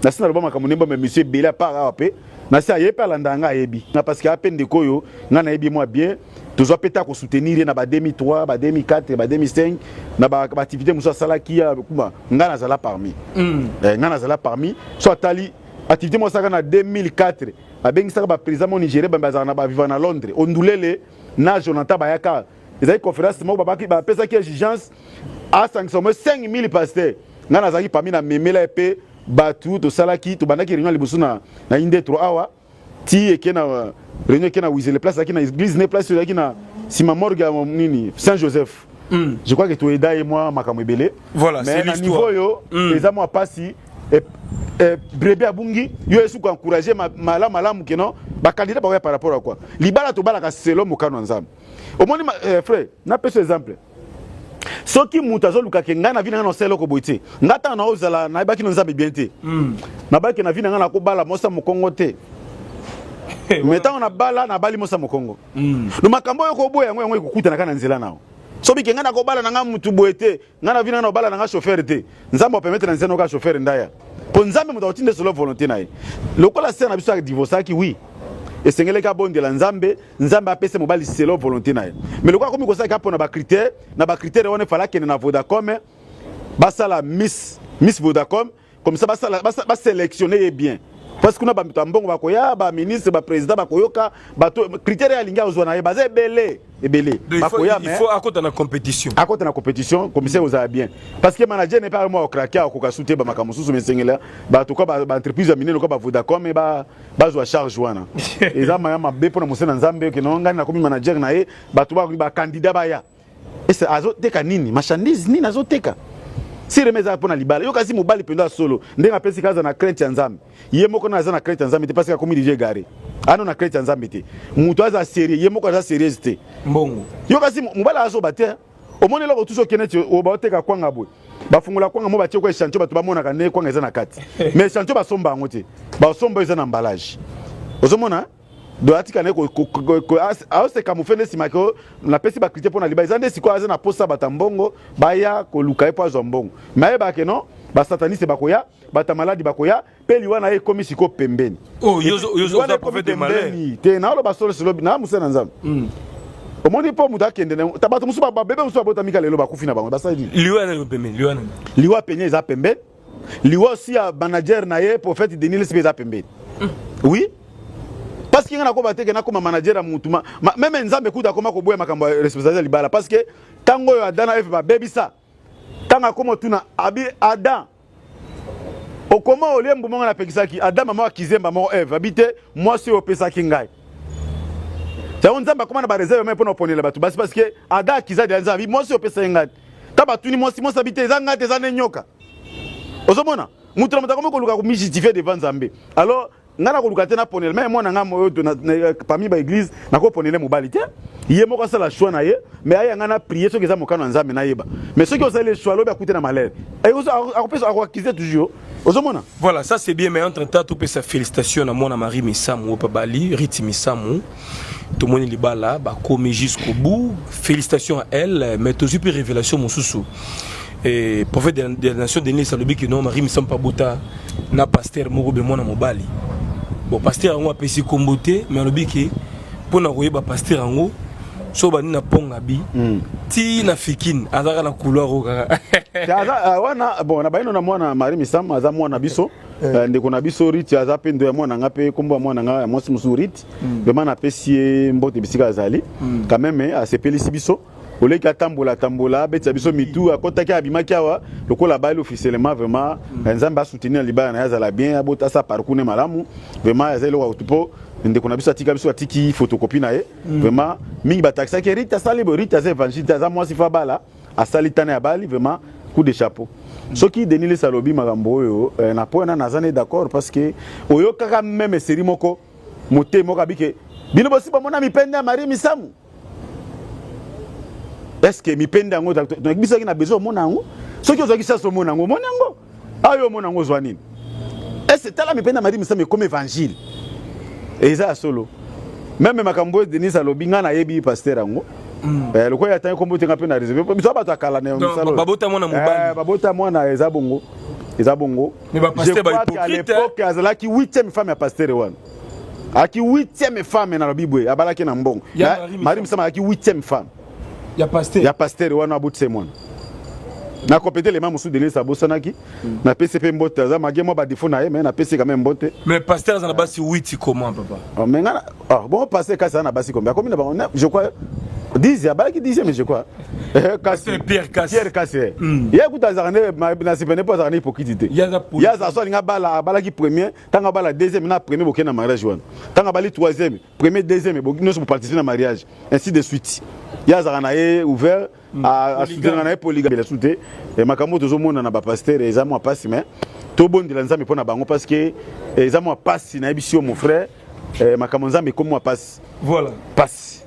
Nasi naloba makambo ndembo, mais monsieur ebele apart awa mpe nasi aye mpe alanda ngai, ayebi nga, parce que ape ndeko oyo ngai nayebi mwa bien. Tozwa mpe ta kosoutenir ye na ba 2003, ba 2004, ba 2005, na baactivité mosusu asalaki ya kuma. Ngai nazala parmi ngai nazala parmi. So atali activité moko asalaka na 2004, abengisaka baprésident mo Nigéria, bambe azalaka na baviva na Londres, Ondulele na Jonathan bayaka. Ezali conférence moko bapesaki exigence asangisa au moins 5000 pasteur. Ngai nazalaki parmi, na memela ye mpe bato. Tosalaki, tobandaki réunion liboso na Indetro awa, ti eke na réunion eke na Wizele, place azalaki na église ne, place ezalaki na nsima morgue ya nini, Saint Joseph. Je crois que toyeda ye mwa makambo ebele. Voilà, mais na niveau oyo eza mwa pasi. Brebis abungi, yo esu koencourage malamu malamu keno bacandidat bakoya par rapport à quoi? Libala tobalaka selon mokano ya Nzambe. Omoni frère, napesa exemple. Soki moto azolukake ngai na vie na ngai, nasala eloko boye te. Ngai ntango naozala, nayebaki no Nzambe bien te. Nabaki na vie na ngai nakobala mosa mokongo te, mais ntango nabala, nabali mosa mokongo. No makambo oyo koboya yango, yango ekokutana kaka na nzela nao. Soki ke ngai nakobala na ngai mutu boye te, ngai na vie na ngai nakobala na ngai chauffeur te, Nzambe apermettre na nzela noka chauffeur ndaya, mpo Nzambe moto akotinda selon volonté na ye. Lokola sœur na biso adivorçaki, oui, esengelaki abondela Nzambe, Nzambe apesa mobali selon volonté na ye. Mais lokola akomi kosalaka mpo na bacritère, na bacritère wana efala akende na Vodacom, basala Miss Vodacom, comme ça basala basélectionne ye bien, parce que kuna bato ya mbongo bakoya, baministre, baprésident bakoyoka bato critère ye alingi azwa na ye. Baza ebele ebele bakoya. Il faut akota na compétition. Akota na compétition, commissaire ozala bien, parce que manager n'est pas mwa okrake, akoka su te bamakambo mosusu. Mesengela bato kwa baentreprise ya minene kwa bavodacom bazwa charge wana. Eza maya mabe mpona mosala na Nzambe okeno ngai nakomi manager na ye. Bato bacandidat baya, ese azoteka nini? Marchandise nini azoteka? Sireme ezaka mpo na libala. Yo kasi mobali mpenza ya solo, ndenge apesi aza na crainte ya Nzambe, ye moko na aza na crainte ya Nzambe te, parce que akomi déjà égaré, ano na crainte ya Nzambe te. Moto aza sérieux, ye moko aza sérieuse te. Mbongo. Yo kasi mobali azoba te. Omoni eloko tuso okende ti baoteka kwanga boye, bafungola kwanga mo, batie ko échantillon, bato bamonaka nde kwanga eza na kati, mais échantillon basomba yango te, basomba eza na emballage. Ozomona do atika na ye aoseka mofe nde nsima ke napesi bacritère mpo na libala. Eza nde sikoyo aza na posa bato ya mbongo baya koluka ye mpo azwa mbongo, mais ayebaka ke non, basataniste bakoya, bato ya maladi bakoya mpe liwa na ye ekomi sikoyo pembeni. Pembeni te, naoloba solo solo na mosala na Nzambe. Omoni, mpo moto akende, ta bato mosusu, babebe mosusu babotamika lelo, bakufi na bango, basali. Liwa? Liwa pene eza pembeni. Liwa osi ya manager na ye, prophète Denis Lessie, mpe eza pembeni. Oui, parce que nga nakoba te ke nakoma manager ya mutu. Même Nzambe kuta akoma koboya makambo ya responsabilité ya libala, parce que ntango oyo Adam na Eve babebisa, ntango akoma otuna abi Adam: "Okoma olie mbuma nga napekisaki?" Adam mama akizemba moko Eve abi te: "Mwasi oyo opesaki ngai." Yango Nzambe akoma na bareserve mai mpona koponela bato basi, parce que Adam akiza deya Nzambe abi: "Mwasi oyo opesaki ngai." Ta batuni mwasi, mwasi abi te: "Eza ngai te, eza nde nyoka." Ozomona Moto na moto akomi koluka komijustifie devant Nzambe. Alors ngai nakoluka te naponela me mwana ngai oyo parmi baeglise, nakoponele mobali te. Ye moko asala choix na ye, mais aya ngai na prier. Soki eza mokano ya Nzambe, nayeba. Mais soki osali choix, alobi akute na malheur, akopesa, akoakize toujours, ozomona. Voilà, ça c'est bien, mais entre temps topesa félicitation na mwana Marie Misamu oyo babali, Riti Misamu. Tomoni libala bakomi jusqu'au bout, félicitations à elle. Mais tozwi mpe révélation mosusu. Et prophète de la nation Denis alobi ke non, Marie Misamu pabota na pasteur moko be mwana mobali. Bon, pasteur yango apesi kombo te, mais alobi ke mpona koyeba pasteur yango, so bandi na ponga bi ti na Fikine, azalaka na couloir oyo kaka. Aza wana. Bon, na bayino na mwana Marie Misamu aza mwana biso, ndeko na biso Riti aza mpe ndo ya mwana nga, mpe kombo ya mwana nga ya mwasi mosusu Riti. Vraiment napesi ye mbote bisika azali. Quand même asepelisi biso. Oleki atambola atambola, abetisa biso mitu, akɔtaki, abimaki awa lokola abali officiellement. Vraiment Nzambe asoutenir na libala na ye, azala bien, abota, asa parcours ne malamu. Vraiment aza eloko ya mpo ndeko na biso atika biso, atiki photocopie na ye. Vraiment mingi batakisaki Rite asali boye. Rite aza évangile te, aza mwasi fa bala, asali tana ya bali. Vraiment coup de chapeau. Soki Denis Lesi alobi makambo oyo, na po wana naza ne d'accord, parce que oyokaka même série moko, motei moko abike bino bosi bomona mipende ya Marie Misamu. Est ce que mipende yango biso soki na besoin omona yango? Soki ozwaki chance omona yango, omoni yango ayo, omona yango, ozwa nini? Est ce tala mipende ya Marie Misamu ekomi évangile? Eza ya solo. Même makambo oyo Denis alobi, ngai nayebi pasteur yango. Lokola atangi kombo te, nga mpe na réserve. Biso bato ya kala na misala. Babota mwana mobali. Babota mwana, eza bongo, eza bongo. Mais bapasteur Je crois qu'à bahypocrite. l'époque azalaki huitième femme ya pasteur wana, ayaki huitième femme. Nalobi boye, abalaki na mbongo. Ya Marie. Marie Misamu ayaki huitième femme ya pasteur. Ya pasteur wana abotise mwana. Nakopete lema mosusu Denis abosanaki. Napesi mpe mbote, aza mage mwa badefo na ye, mais napesi quand même mbote. Mais pasteur aza na basi 8, comment, papa? Oh, mais nga ah, bon, pasteur kasi aza na basi combien? Akomi na bango je crois 10, abalaki 10, je crois. Kasi Pierre Kasi. Pierre Kasi, ye kuta azalaka nde na sipene mpo azalaka na hypocrite te. Ye aza ye azala so alinga bala, abalaki premier, ntango abala deuxième na premier, bokende na mariage wana. Ntango abali troisième, premier, deuxième, nyonso boparticipe na mariage, ainsi de suite. Ye azalaka na ye ouvert, asoutenaka na ye polygame su te. Makambo oyo tozomona na bapasteur eza mwa pasi, mais tobondela Nzambe mpo na bango, parce que eza mwa pasi. Nayebisi yo, mon frère, makambo Nzambe ekomi mwa pasi. Voilà. Pasi.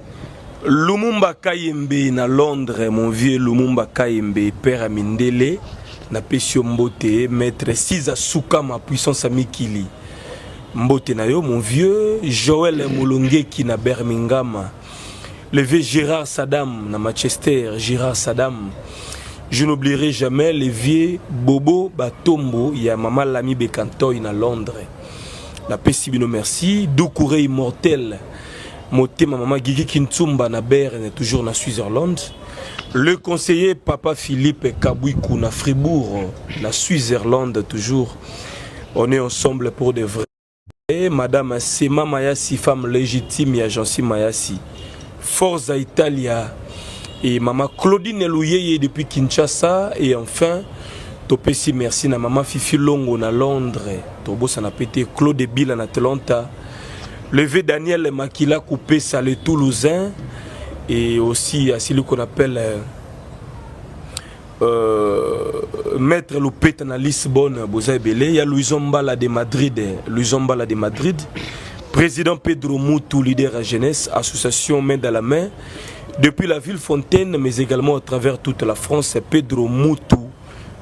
Lumumba Kayembe na Londres, mon vieux Lumumba Kayembe, père ya mindele, napesi yo mbote. Maître Siza Sukama, puissance ya mikili, mbote na yo, mon vieux Joël Molongeki na Birmingham, le vieux Gérard Sadam na Manchester, Gérard Sadam. Je n'oublierai jamais le vieux Bobo Batombo ya mama Lami Bekantoy na Londres, napesi bino merci. Doucouré immortel, motema mama Gigi Kintsumba na Berne, toujours na Switzerland. Le conseiller papa Philippe Kabwiku na Fribourg, na Switzerland toujours. On est ensemble pour de vrai. Madame Sema Mayasi, femme légitime ya Jansi Mayasi, Forza Italia, et maman Claudine Louyeye depuis Kinshasa. Et enfin topesi merci na mama Fifi Longo na Londres, tobosana pe te Claude Bila na Atlanta, le vieux Daniel Makila Koupessa le Toulousain, et aussi à celui qu'on appelle Maître Lopeta na Lisbonne, boza ebele. Ya Louison Mbala de Madrid, Louison Mbala de Madrid, président Pedro Moutou, leader à jeunesse, association Main dans la Main depuis la ville Fontaine, mais également à travers toute la France. Pedro Moutou,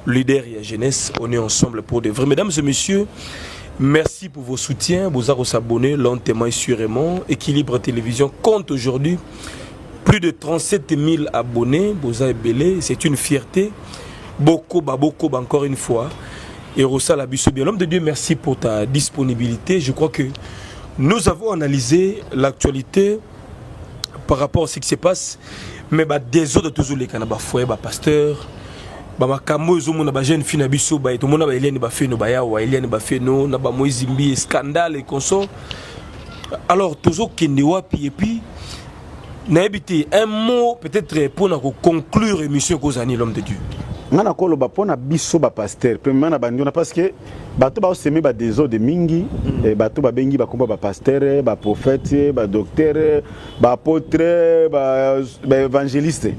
leader ya jeunesse, on est ensemble pour de vrai. Mesdames et messieurs, merci pour vos soutiens. Vous allez s'abonner lentement et sûrement. Équilibre Télévision compte aujourd'hui plus de 37 000 abonnés. Boza ebele, c'est une fierté. Beaucoup, bah, beaucoup, bah, encore une fois. Et Rossala bien. L'homme de Dieu, merci pour ta disponibilité. Je crois que nous avons analysé l'actualité par rapport à ce qui se passe. Mais bah, désordre toujours les canabas foyer, bah, pasteur. Bamakambo ezomona bajeune fille na biso, ba tomona ba Eliane Bafeno, bayawa Eliane Bafeno na ba Moïse Mbi, scandale et consort. Alors tozokende wapi? Et puis nayebi te, un mot peut-être mpona koconclure émission ekozala, l'homme de Dieu. Nga na koloba mpo na biso bapasteur, premièrement na bandi wana, parce que bato baoseme badésordre mingi, bato babengi bakomba bapasteur, baprophète, badocteur, baapôtre, baévangéliste.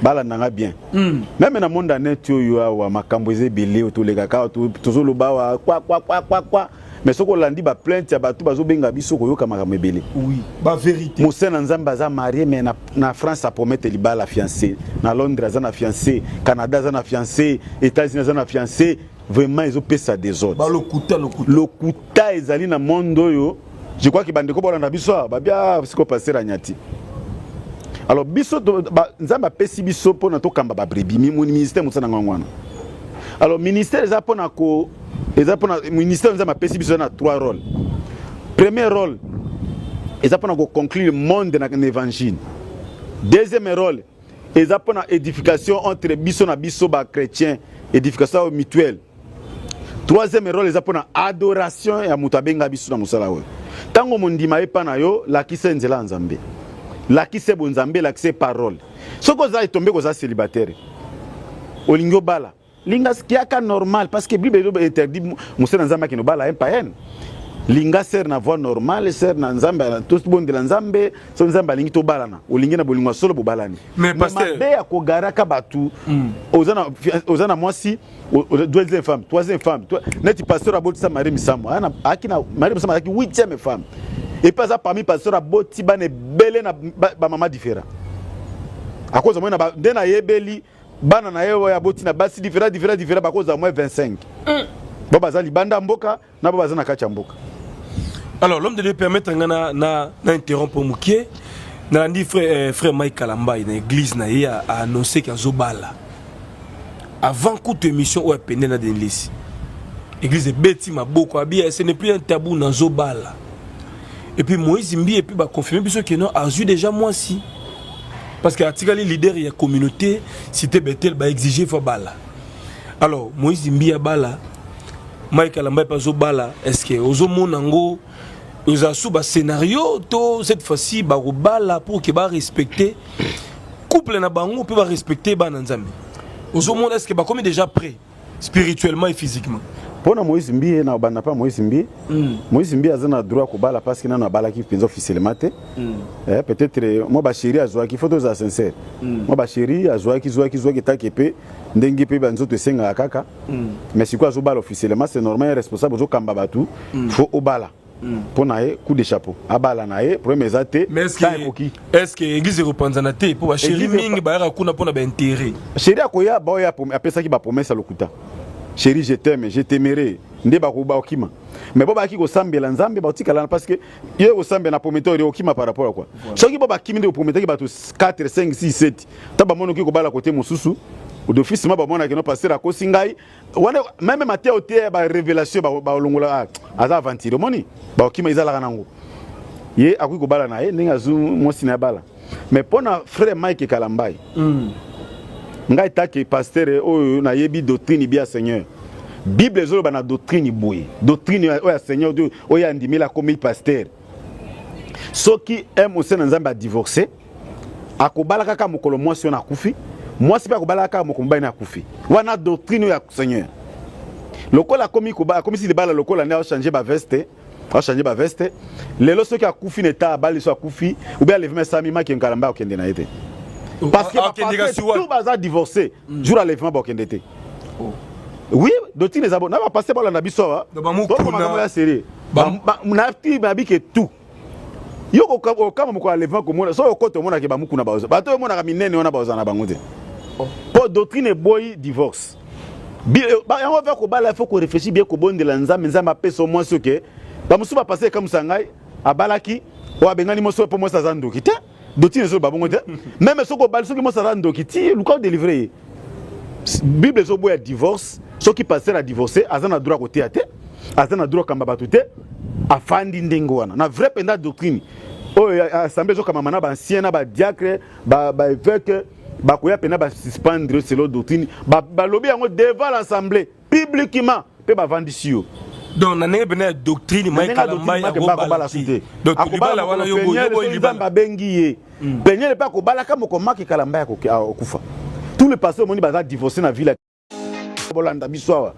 Balanda nga bien. Même na monde neti oyo awa, makambo eza ebele oyo tolekaka awa, tozoloba awa kwa kwa kwa kwa kwa, mais soki olandi baplainte ya bato bazobenga biso, koyoka makambo ebele. Oui, bavérité. Mosali na Nzambe aza marié, mais na France apromete libala, fiancé. Na Londres aza na fiancé, Canada aza na fiancé, États-Unis aza na fiancé. Vraiment ezopesa désordre. Balokuta, lokuta. Lokuta ezali na monde oyo. Je crois que bandeko bolanda biso awa babia siko pasteur anyati. Alors biso Nzambe apesi biso mpona tokamba babrebis. Ministère mosala nango yango wana. Alors ministère eza mpona ko eza mpona ministère Nzambe apesi biso eza na trois rôles. Premier rôle eza mpona koconclure monde na évangile. Deuxième rôle eza mpona édification entre biso na biso bachrétien, édification mutuelle. Troisième rôle eza mpona adoration ya moto abenga biso na mosala oyo. Ntango mondima ye mpa na yo, lakisa nzela ya Nzambe, lakisa bonzambe, lakisa parole. Soki oza etombe, koza célibataire, olingi obala, linga kiaka normal, parce que Bible ezo interdit mosala na Nzambe akende obala un païen. Linga sœur na voie normale, sœur na Nzambe, tobondela Nzambe. So Nzambe alingi tobalana, olingi na bolingo ya solo, bobalani. Mais pasteur- Mabe ya kogaraka bato, oza na mwasi, deuxième femme, troisième femme, neti pasteur abotisa Marie Misamu, ayaki na Marie Misamu, azalaki huitième femme. Et puis aza parmi pasteur aboti bana ebele na bamama différent. Akozwa moi na nde nayebeli bana na ye oyo aboti na basi différent, différent, différent, bakozwa moins 25 bo baza libanda ya mboka na bo baza na kati ya mboka. Alors l'homme de Dieu, permettre nga na interrompre mokie. Nalandi frère Mike Kalambai na église na ye a annoncé qu'azobala avant kutu émission oyo apende na Denlesi. Église ebeti maboko, abi ce n'est plus un tabou, nazobala. Et puis Moïse Mbi, et puis baconfirme biso ke non, azwi déjà mwasi, parce que atikali leader ya communauté Cité Betel, baexige faut bala. Alors Moïse Mbi abala, Mike Kalambai mpe azobala. Est ce que ozomona yango eza su bascénario to cette fois-ci bakobala pour ke barespecte couple na bango mpe barespecte bana Nzambe? Ozomona, est ce que bakomi déjà prêt spirituellement et physiquement? Mpo na Moïse Mbiye, na banda mpa Moïse Mbiye, Moïse Mbiye aza na droit kobala, parce que nano abalaki mpenza officiellement te. Peut-être mwa bachéri azwaki, faut tozala sincère, mwa bachéri azwaki, zwaki, zwaki, etaki mpe ndenge mpe banzoto esengaka kaka. Mais sikoyo azobala officiellement, c'est normal. Responsable, ozokamba bato, faut obala. Mpo na ye, coup de chapeau, abala na ye, problème eza te. Mais est-ce Temps ekoki. que, est-ce que église ekopanzana te mpo bachéri Église mingi bayaka kuna mpona baintérêt? Chéri akoya, baoyo apesaki bapromesse ya lokuta, chéri je t'aime, je t'aimerai, nde bakokima. Mais bo bayaki kosambela Nzambe, bakotikala, parce que ye kosambela na prometteur, okima par rapport à quoi? Soki bo bakimi nde oprometaki bato 4, 5, 6, 7, ta bamoni oki kobala kote mosusu, d'office ma bamonaki no pasteur akosi ngai wana. Même mateya ote ya barévélation, balongola, aza aventure, omoni bakokima. Ezalaka nango, ye akoki kobala na ye ndenge azwi mwasi na ye, bala. Mais mpo na frère Mike Kalambai, ngai take pasteur oyo nayebi doctrine bi ya Seigneur, Bible ezoloba na doctrine boye, doctrine oyo ya Seigneur oyo andimeli akomi pasteur: soki un mosali na Nzambe adivorce, akobala kaka mokolo mwasi oyo akufi, mwasi mpe akobala kaka mokolo mobali na akufi. Wana doctrine oyo ya Seigneur. Lokola akomi akomisi libala lokola nde achange baveste, achange baveste lelo, soki akufi na eta abali, so akufi ou bien enlèvement esami, Mike Kalamba akokende na ye te, parce que tout baza divorcé, jour enlèvement bakokende te. Oui, doctrine eza bo na bapasteur balanda biso awa, makambo ya sérieux nati babike tout. Yo okama mokolo enlèvement, komona so okota, omonaki bamukuna baoza bato oyo omonaka minene wana, baoza na bango te, mpo doctrine eboyi divorce. Yango va kobala, faut koréfléchir bien, kobondela Nzambe, Nzambe apesa mwasi. Oke bamosusu bapase ekamwisa ngai, abalaki oyo abengani mwasi oyo mpo mwasi aza ndoki te. Doctrine ezoloba bongo te. Même soki obali, soki mwasi aza ndoki ti, luka odélivre ye. Bible ezoboya divorce. Soki pasteur adivorce, aza na droit koteya te, aza na droit kamba bato te, afandi ndenge wana. Na vrai mpenza doctrine oyo, assemblée ezokamama na baancien, na badiacre, baévêque, bakoya mpena basuspendre selon doctrine. Balobi yango devant l'assemblée publiquement mpe bavandisi yo. Donc na ndenge pene ya doctrine, Mike Kalambai akobala te. Donc libala wana yo boyi. Nzambe abengi ye Peniele mpe akobalaka moko Mike Kalambai akokufa. Tous les pasteurs omoni baza divorcé na ville, bolanda biso awa,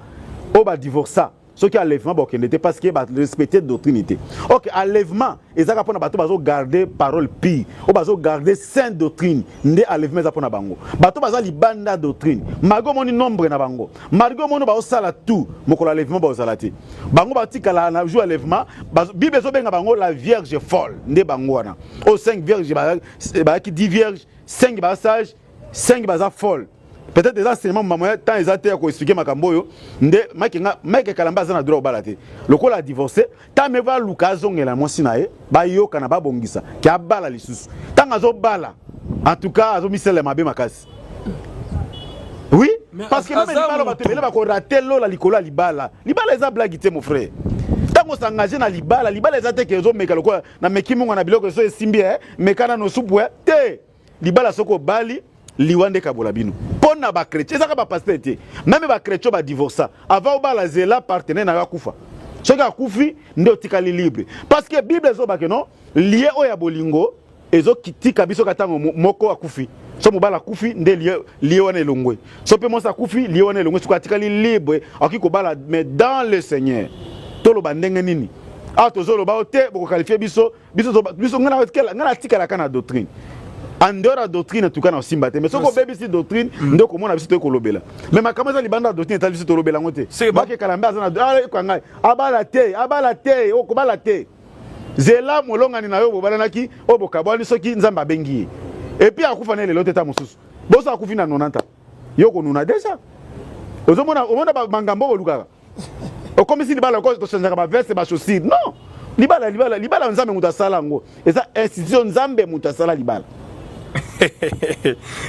oyo badivorça. Soki enlèvement, bakokende te parce que barespecte doctrine te. Ok, enlèvement ezaka mpona bato bazogarde parole pure, oyo bazogarde sainte doctrine. Nde enlèvement eza mpona bango. Bato baza libanda doctrine, malgré omoni nombre na bango, malgré omoni baosala tout, mokolo enlèvement bazala te. Bango batikala na jour enlèvement. Bible ezobenga bango la vierge folle. Nde bango wana oyo 5 vierge bayaki, 10 vierge, 5 baza sage, 5 baza folle. Peut-être eza seulement mama, temps eza te ya koexpliquer makambo oyo. Nde Mike, nga Mike Kalamba aza na droit kobala te lokola adivorce. Ntango eva aluka azongela mwasi na ye, bayokana, babongisa ke abala lisusu. Ntango azobala, en tout cas azomisela mabe makasi, oui. Mais parce que même aza libala, bato ebele bakorater lola likolo ya libala. Libala eza blague te, mon frère. Ntango osengage na libala, libala eza te ke ezomeka lokola nameki mongo na biloko eso esimbi, e meka nano supu e te. Libala, soki obali, liwa nde kabola bino. Mpo na bachrétien, ezaka bapasteur te, même bachrétien badivorça. Avant obala, zela partenaire na yo akufa. Soki akufi, nde otikali libre, parce que Bible ezobake non, lien oyo ya bolingo ezokitika biso ka ntango moko akufi. So mobali akufi, nde lien wana elongwe. So mpe mwasi akufi, lien wana elongwe. Soki atikali libre, akoki kobala, mais dans le Seigneur. Toloba ndenge nini awa? Tozoloba o te, bokoqualifier biso. Biso ngai natikalaka na doctrine. En dehors ya doctrine, tuka na osimba te. Mais soki obebisi doctrine, nde okomona biso toye kolobela. Mais makambo eza libanda ya doctrine, etali biso, tolobela yango te. Bakekala mbe aza na ekoka ngai abala te, abala te, okobala te. Zela molongani na yo bobalanaki, oyo bokabwani, soki Nzambe abengi ye. Et puis akufa na lelo te, ta mosusu boso akufi na 90, yo konuna déjà. Ozomona, omona makambo bolukaka, okomisi libala tochangeaka baveste, bachaussure. Non, libala, libala, libala, Nzambe moto asala yango. Eza institution, Nzambe moto asala libala.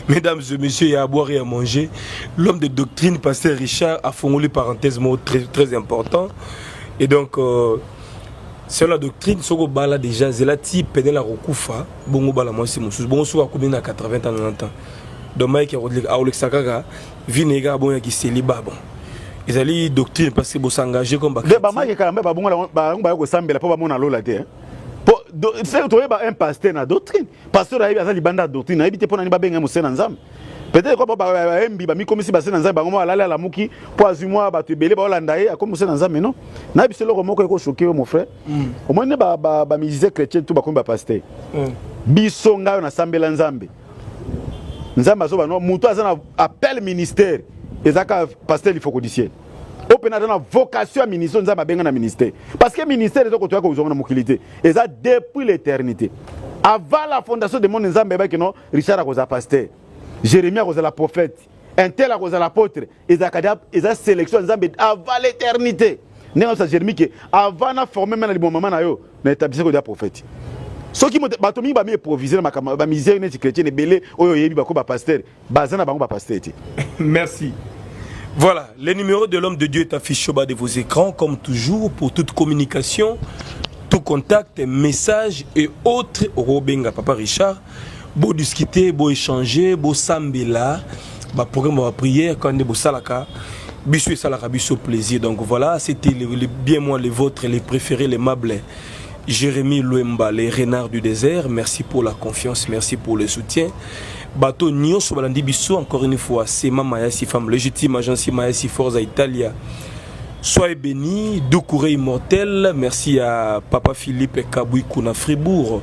Mesdames et messieurs, il y a à boire et à manger. L'homme de doctrine, pasteur Richard, a fongoli parenthèse mot très, très important. Et donc, selon la doctrine, soko bala déjà, zela ti pene akokufa, bongo bala mwasi mosusu, bongo soko akomi na 80 ans, 90 ans. Donc Mike akolekisa kaka vie na ye kaka bongo ya célibat. Bon, ezali doctrine parce que bosengage comme nde bamike Kalamba bango baya kosambela mpo bamona lola te. Po toyeba un pasteur na doctrine, pasteur ayebi aza libanda ya doctrine, ayebi te mpo nani babenga mose na Nzambe. Peut-être ko bayembi bamikomisi base na Nzambe, bango mo alali, alamuki mpo azwi mwa bato ebele baolanda ye, akomi mose na Nzambe. Non, nayebi so eloko moko ekochoquer yo, mon frère. Omoni nde bamusicien chrétien tout bakomi bapasteur. Biso, ngai oyo nasambela Nzambe, Nzambe azoba no, moto aza na appel ministère eza kaka pasteur Lifoko du Ciel, oyo mpe aza na vocation ya ministère. Nzambe abenga na ministère, parce que ministère eza kotoya kozwanga na mokili te, eza depuis l'éternité. Avant la fondation du monde, Nzambe ayebaki no Richard akozala pasteur, Jérémie akozala prophète, un tel akozala apôtre. Ezalaka eza sélection ya Nzambe avant l'éternité. Ndenge azosa Jérémie ke avant na forme me na liboma mama na yo, na établissement kodia prophète. Soki bato mingi bami improvise na makambo bamusicien neti chrétien ebele oyo oyebi bako bapasteur, baza na bango bapasteur te. Merci. Voilà, le numéro de l'homme de Dieu est affiché au bas de vos écrans, comme toujours, pour toute communication, tout contact, message et autres. Robenga, Papa Richard, bo discuter, bo échanger, bo sambela, ba programme, ba prière, quand bo salaka, biso et salaka biso plaisir. Donc voilà, c'était bien moi, les vôtres, les préférés, les mablés. Jérémy Luemba, les renards du désert, merci pour la confiance, merci pour le soutien. Bato nyonso balandi biso, encore une fois, c'est Mama Yasi, femme légitime, agence Mayasi Forza Italia. Soyez bénis, Doucouré immortel. Merci à Papa Philippe Kabouikou na Fribourg.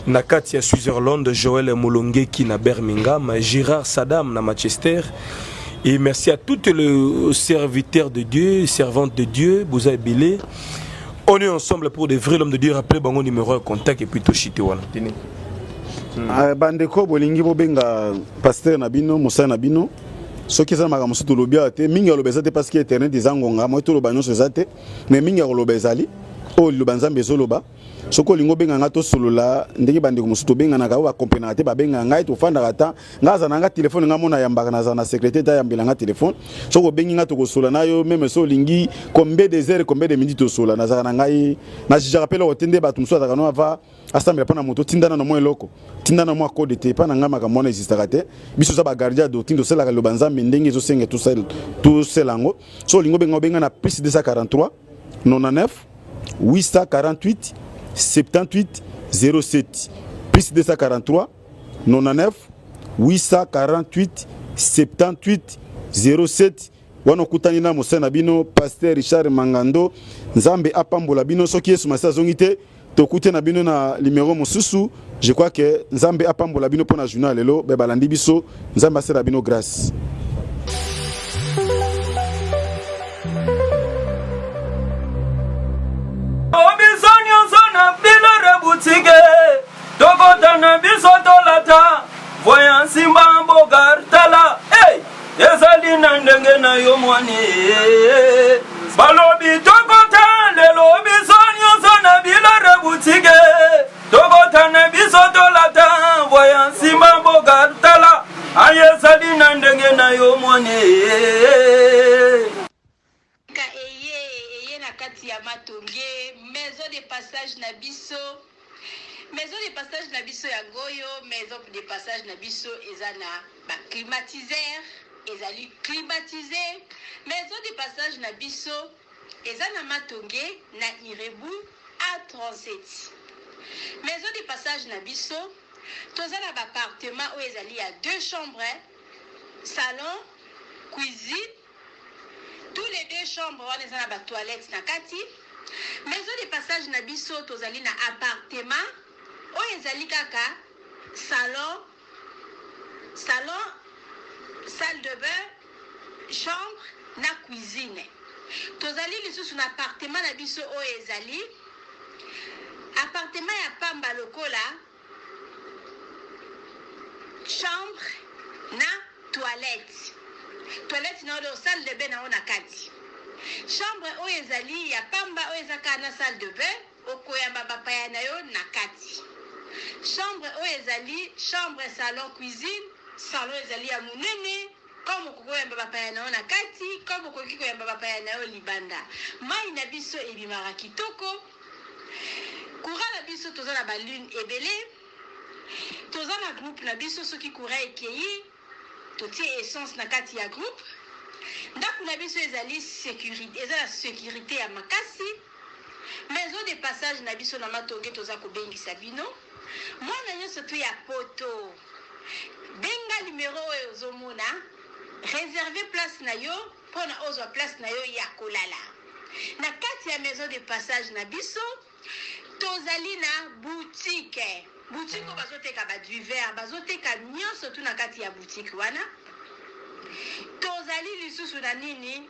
Na kati ya Switzerland, Joël Molongeki na Birmingham, Gérard Sadam na Manchester. Et merci à tous les serviteurs de Dieu, servantes de Dieu, Bouza Belé. On est ensemble pour de vrais, l'homme de Dieu. Rappelez bango numéro de contact et puis toshite wana. Tenez. Bandeko bolingi bobenga pasteur na bino, mosali na bino, soki eza na makambo mosusu tolobi awa te, mingi ya koloba eza te, parce que internet eza ngonga moi toloba nyonso eza te, mais mingi ya koloba ezali oyo liloba Nzambe ezoloba. Soki olingi obenga ngai, tosolola ndenge bandeko mosusu tobenganaka, oyo bakomprenaka te, babengaka ngai, tofandaka ta ngai aza na ngai telefone, ngai mona yambaka, naza na secrétaire te ayambela ngai telefone. Soki obengi ngai, tokosola na yo, même so olingi combien des heures, combien de minutes, tosola. Nazalaka na ngai, najugeaka mpe eloko te. Nde bato mosusu azalaka no ava asambela mpo na moto, tinda nano mwa eloko, tinda na mwa code te. Mpa na ngai makambo wana existaka te. Biso oza bagardien ya doctrine, tosalaka liloba Nzambe ndenge ezosenga tosala yango. So olingi obenga, obenga na plus 243 99 848 78 07, plus 243 99 848 78 07. Wana okutani na mosali na bino Pasteur Richard Mangando. Nzambe apambola bino. Soki Yesu Masiya azongi te, tokute na bino na numero mosusu. Je crois que Nzambe apambola bino pona journée ya lelo. Be balandi biso, Nzambe asala bino grâce. Biso nyonso na bilore boutique tokota na biso tolata voyant simba mbogar tala hey! Ezali na ndenge na yo mwani balobi tokota lelo biso nyonso na bilore boutique tokota na biso tolata voyant simba mbogar tala aye ezali na ndenge na yo mwani. Ka eye eye na kati ya matonge maison de passage na biso maison de passage na biso yango oyo maison de passage na biso eza na ba climatiseur ezali climatise maison de passage na biso eza na matonge na irebu A37 maison de passage na biso toza na ba appartement oyo ezali ya deux chambres salon cuisine. Tous les deux chambres wana eza na ba toilettes na kati. Maison de passage na biso tozali na appartement oyo ezali kaka salon, salon, salle de bain, chambre na cuisine. Tozali lisusu na appartement na biso oyo ezali appartement ya pamba lokola chambre na toilette toilette na yo salle de bain na yo na kati chambre oyo ezali ya pamba oyo eza kaka na salle de bain okoyamba bapaya na yo na kati chambre oyo ezali chambre salon cuisine salon ezali ya monene comme okoki koyamba bapaya na yo na kati comme okoki koyamba bapaya na yo libanda mai na biso ebimaka kitoko. Courant na biso toza na ba lune ebele toza na groupe na biso soki courant ekeyi totie essence na kati ya groupe ndaku na biso ezali securite eza na securite ya makasi maison de passage na biso na matonge toza kobengisa bino mwana nyonso tu ya poto benga numero oyo ozomona reserve place na yo pona ozwa place na yo ya kolala na kati ya maison de passage na biso. Tozali na boutique, boutique oyo bazoteka ba divers, bazoteka nyonso tu na kati ya boutique wana. Tozali lisusu na nini?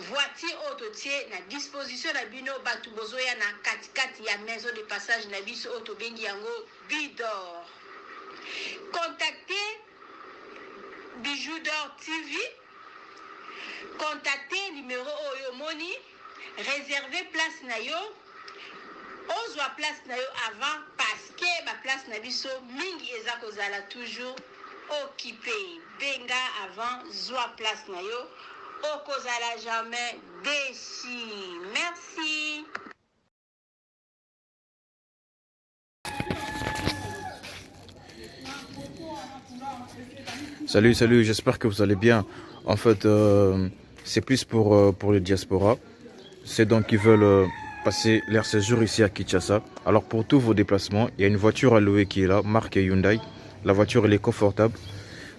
Voiture oyo totie na disposition na bino batu bozoya na katikati ya maison de passage na biso oyo tobengi yango Bidor. Contactez Bijoux d'or TV. Contacter numero oyo omoni, reserver place na yo, ozwa place na yo avant parce que ba place na biso mingi eza kozala toujours occupe. Benga avant zwa place na yo, okozala jamais deçu. Merci. Salut, salut, j'espère que vous allez bien. En fait, c'est plus pour les diasporas. C'est donc qui veulent passer leur séjour ici à Kinshasa. Alors pour tous vos déplacements, il y a une voiture à louer qui est là, marque Hyundai. La voiture, elle est confortable,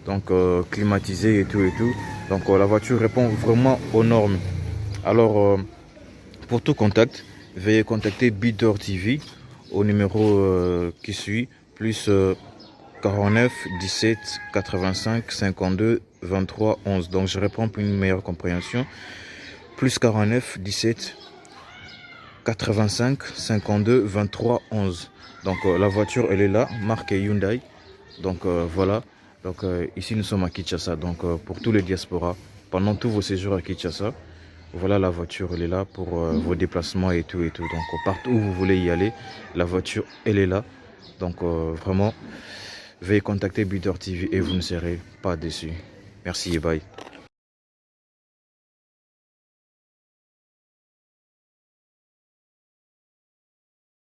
donc climatisée et tout et tout. Donc la voiture répond vraiment aux normes. Alors pour tout contact, veuillez contacter Bidor TV au numéro qui suit, plus 49 17 85 52 23 11. Donc je reprends pour une meilleure compréhension. Plus 49 17 85 52 23 11. Donc la voiture elle est là, marque Hyundai. Donc voilà. Donc ici nous sommes à Kinshasa. Donc pour tous les diasporas, pendant tous vos séjours à Kinshasa, voilà la voiture elle est là pour vos déplacements et tout et tout. Donc partout où vous voulez y aller, la voiture elle est là. Donc vraiment, veuillez contacter Bidor TV et vous ne serez pas déçus. Merci et bye.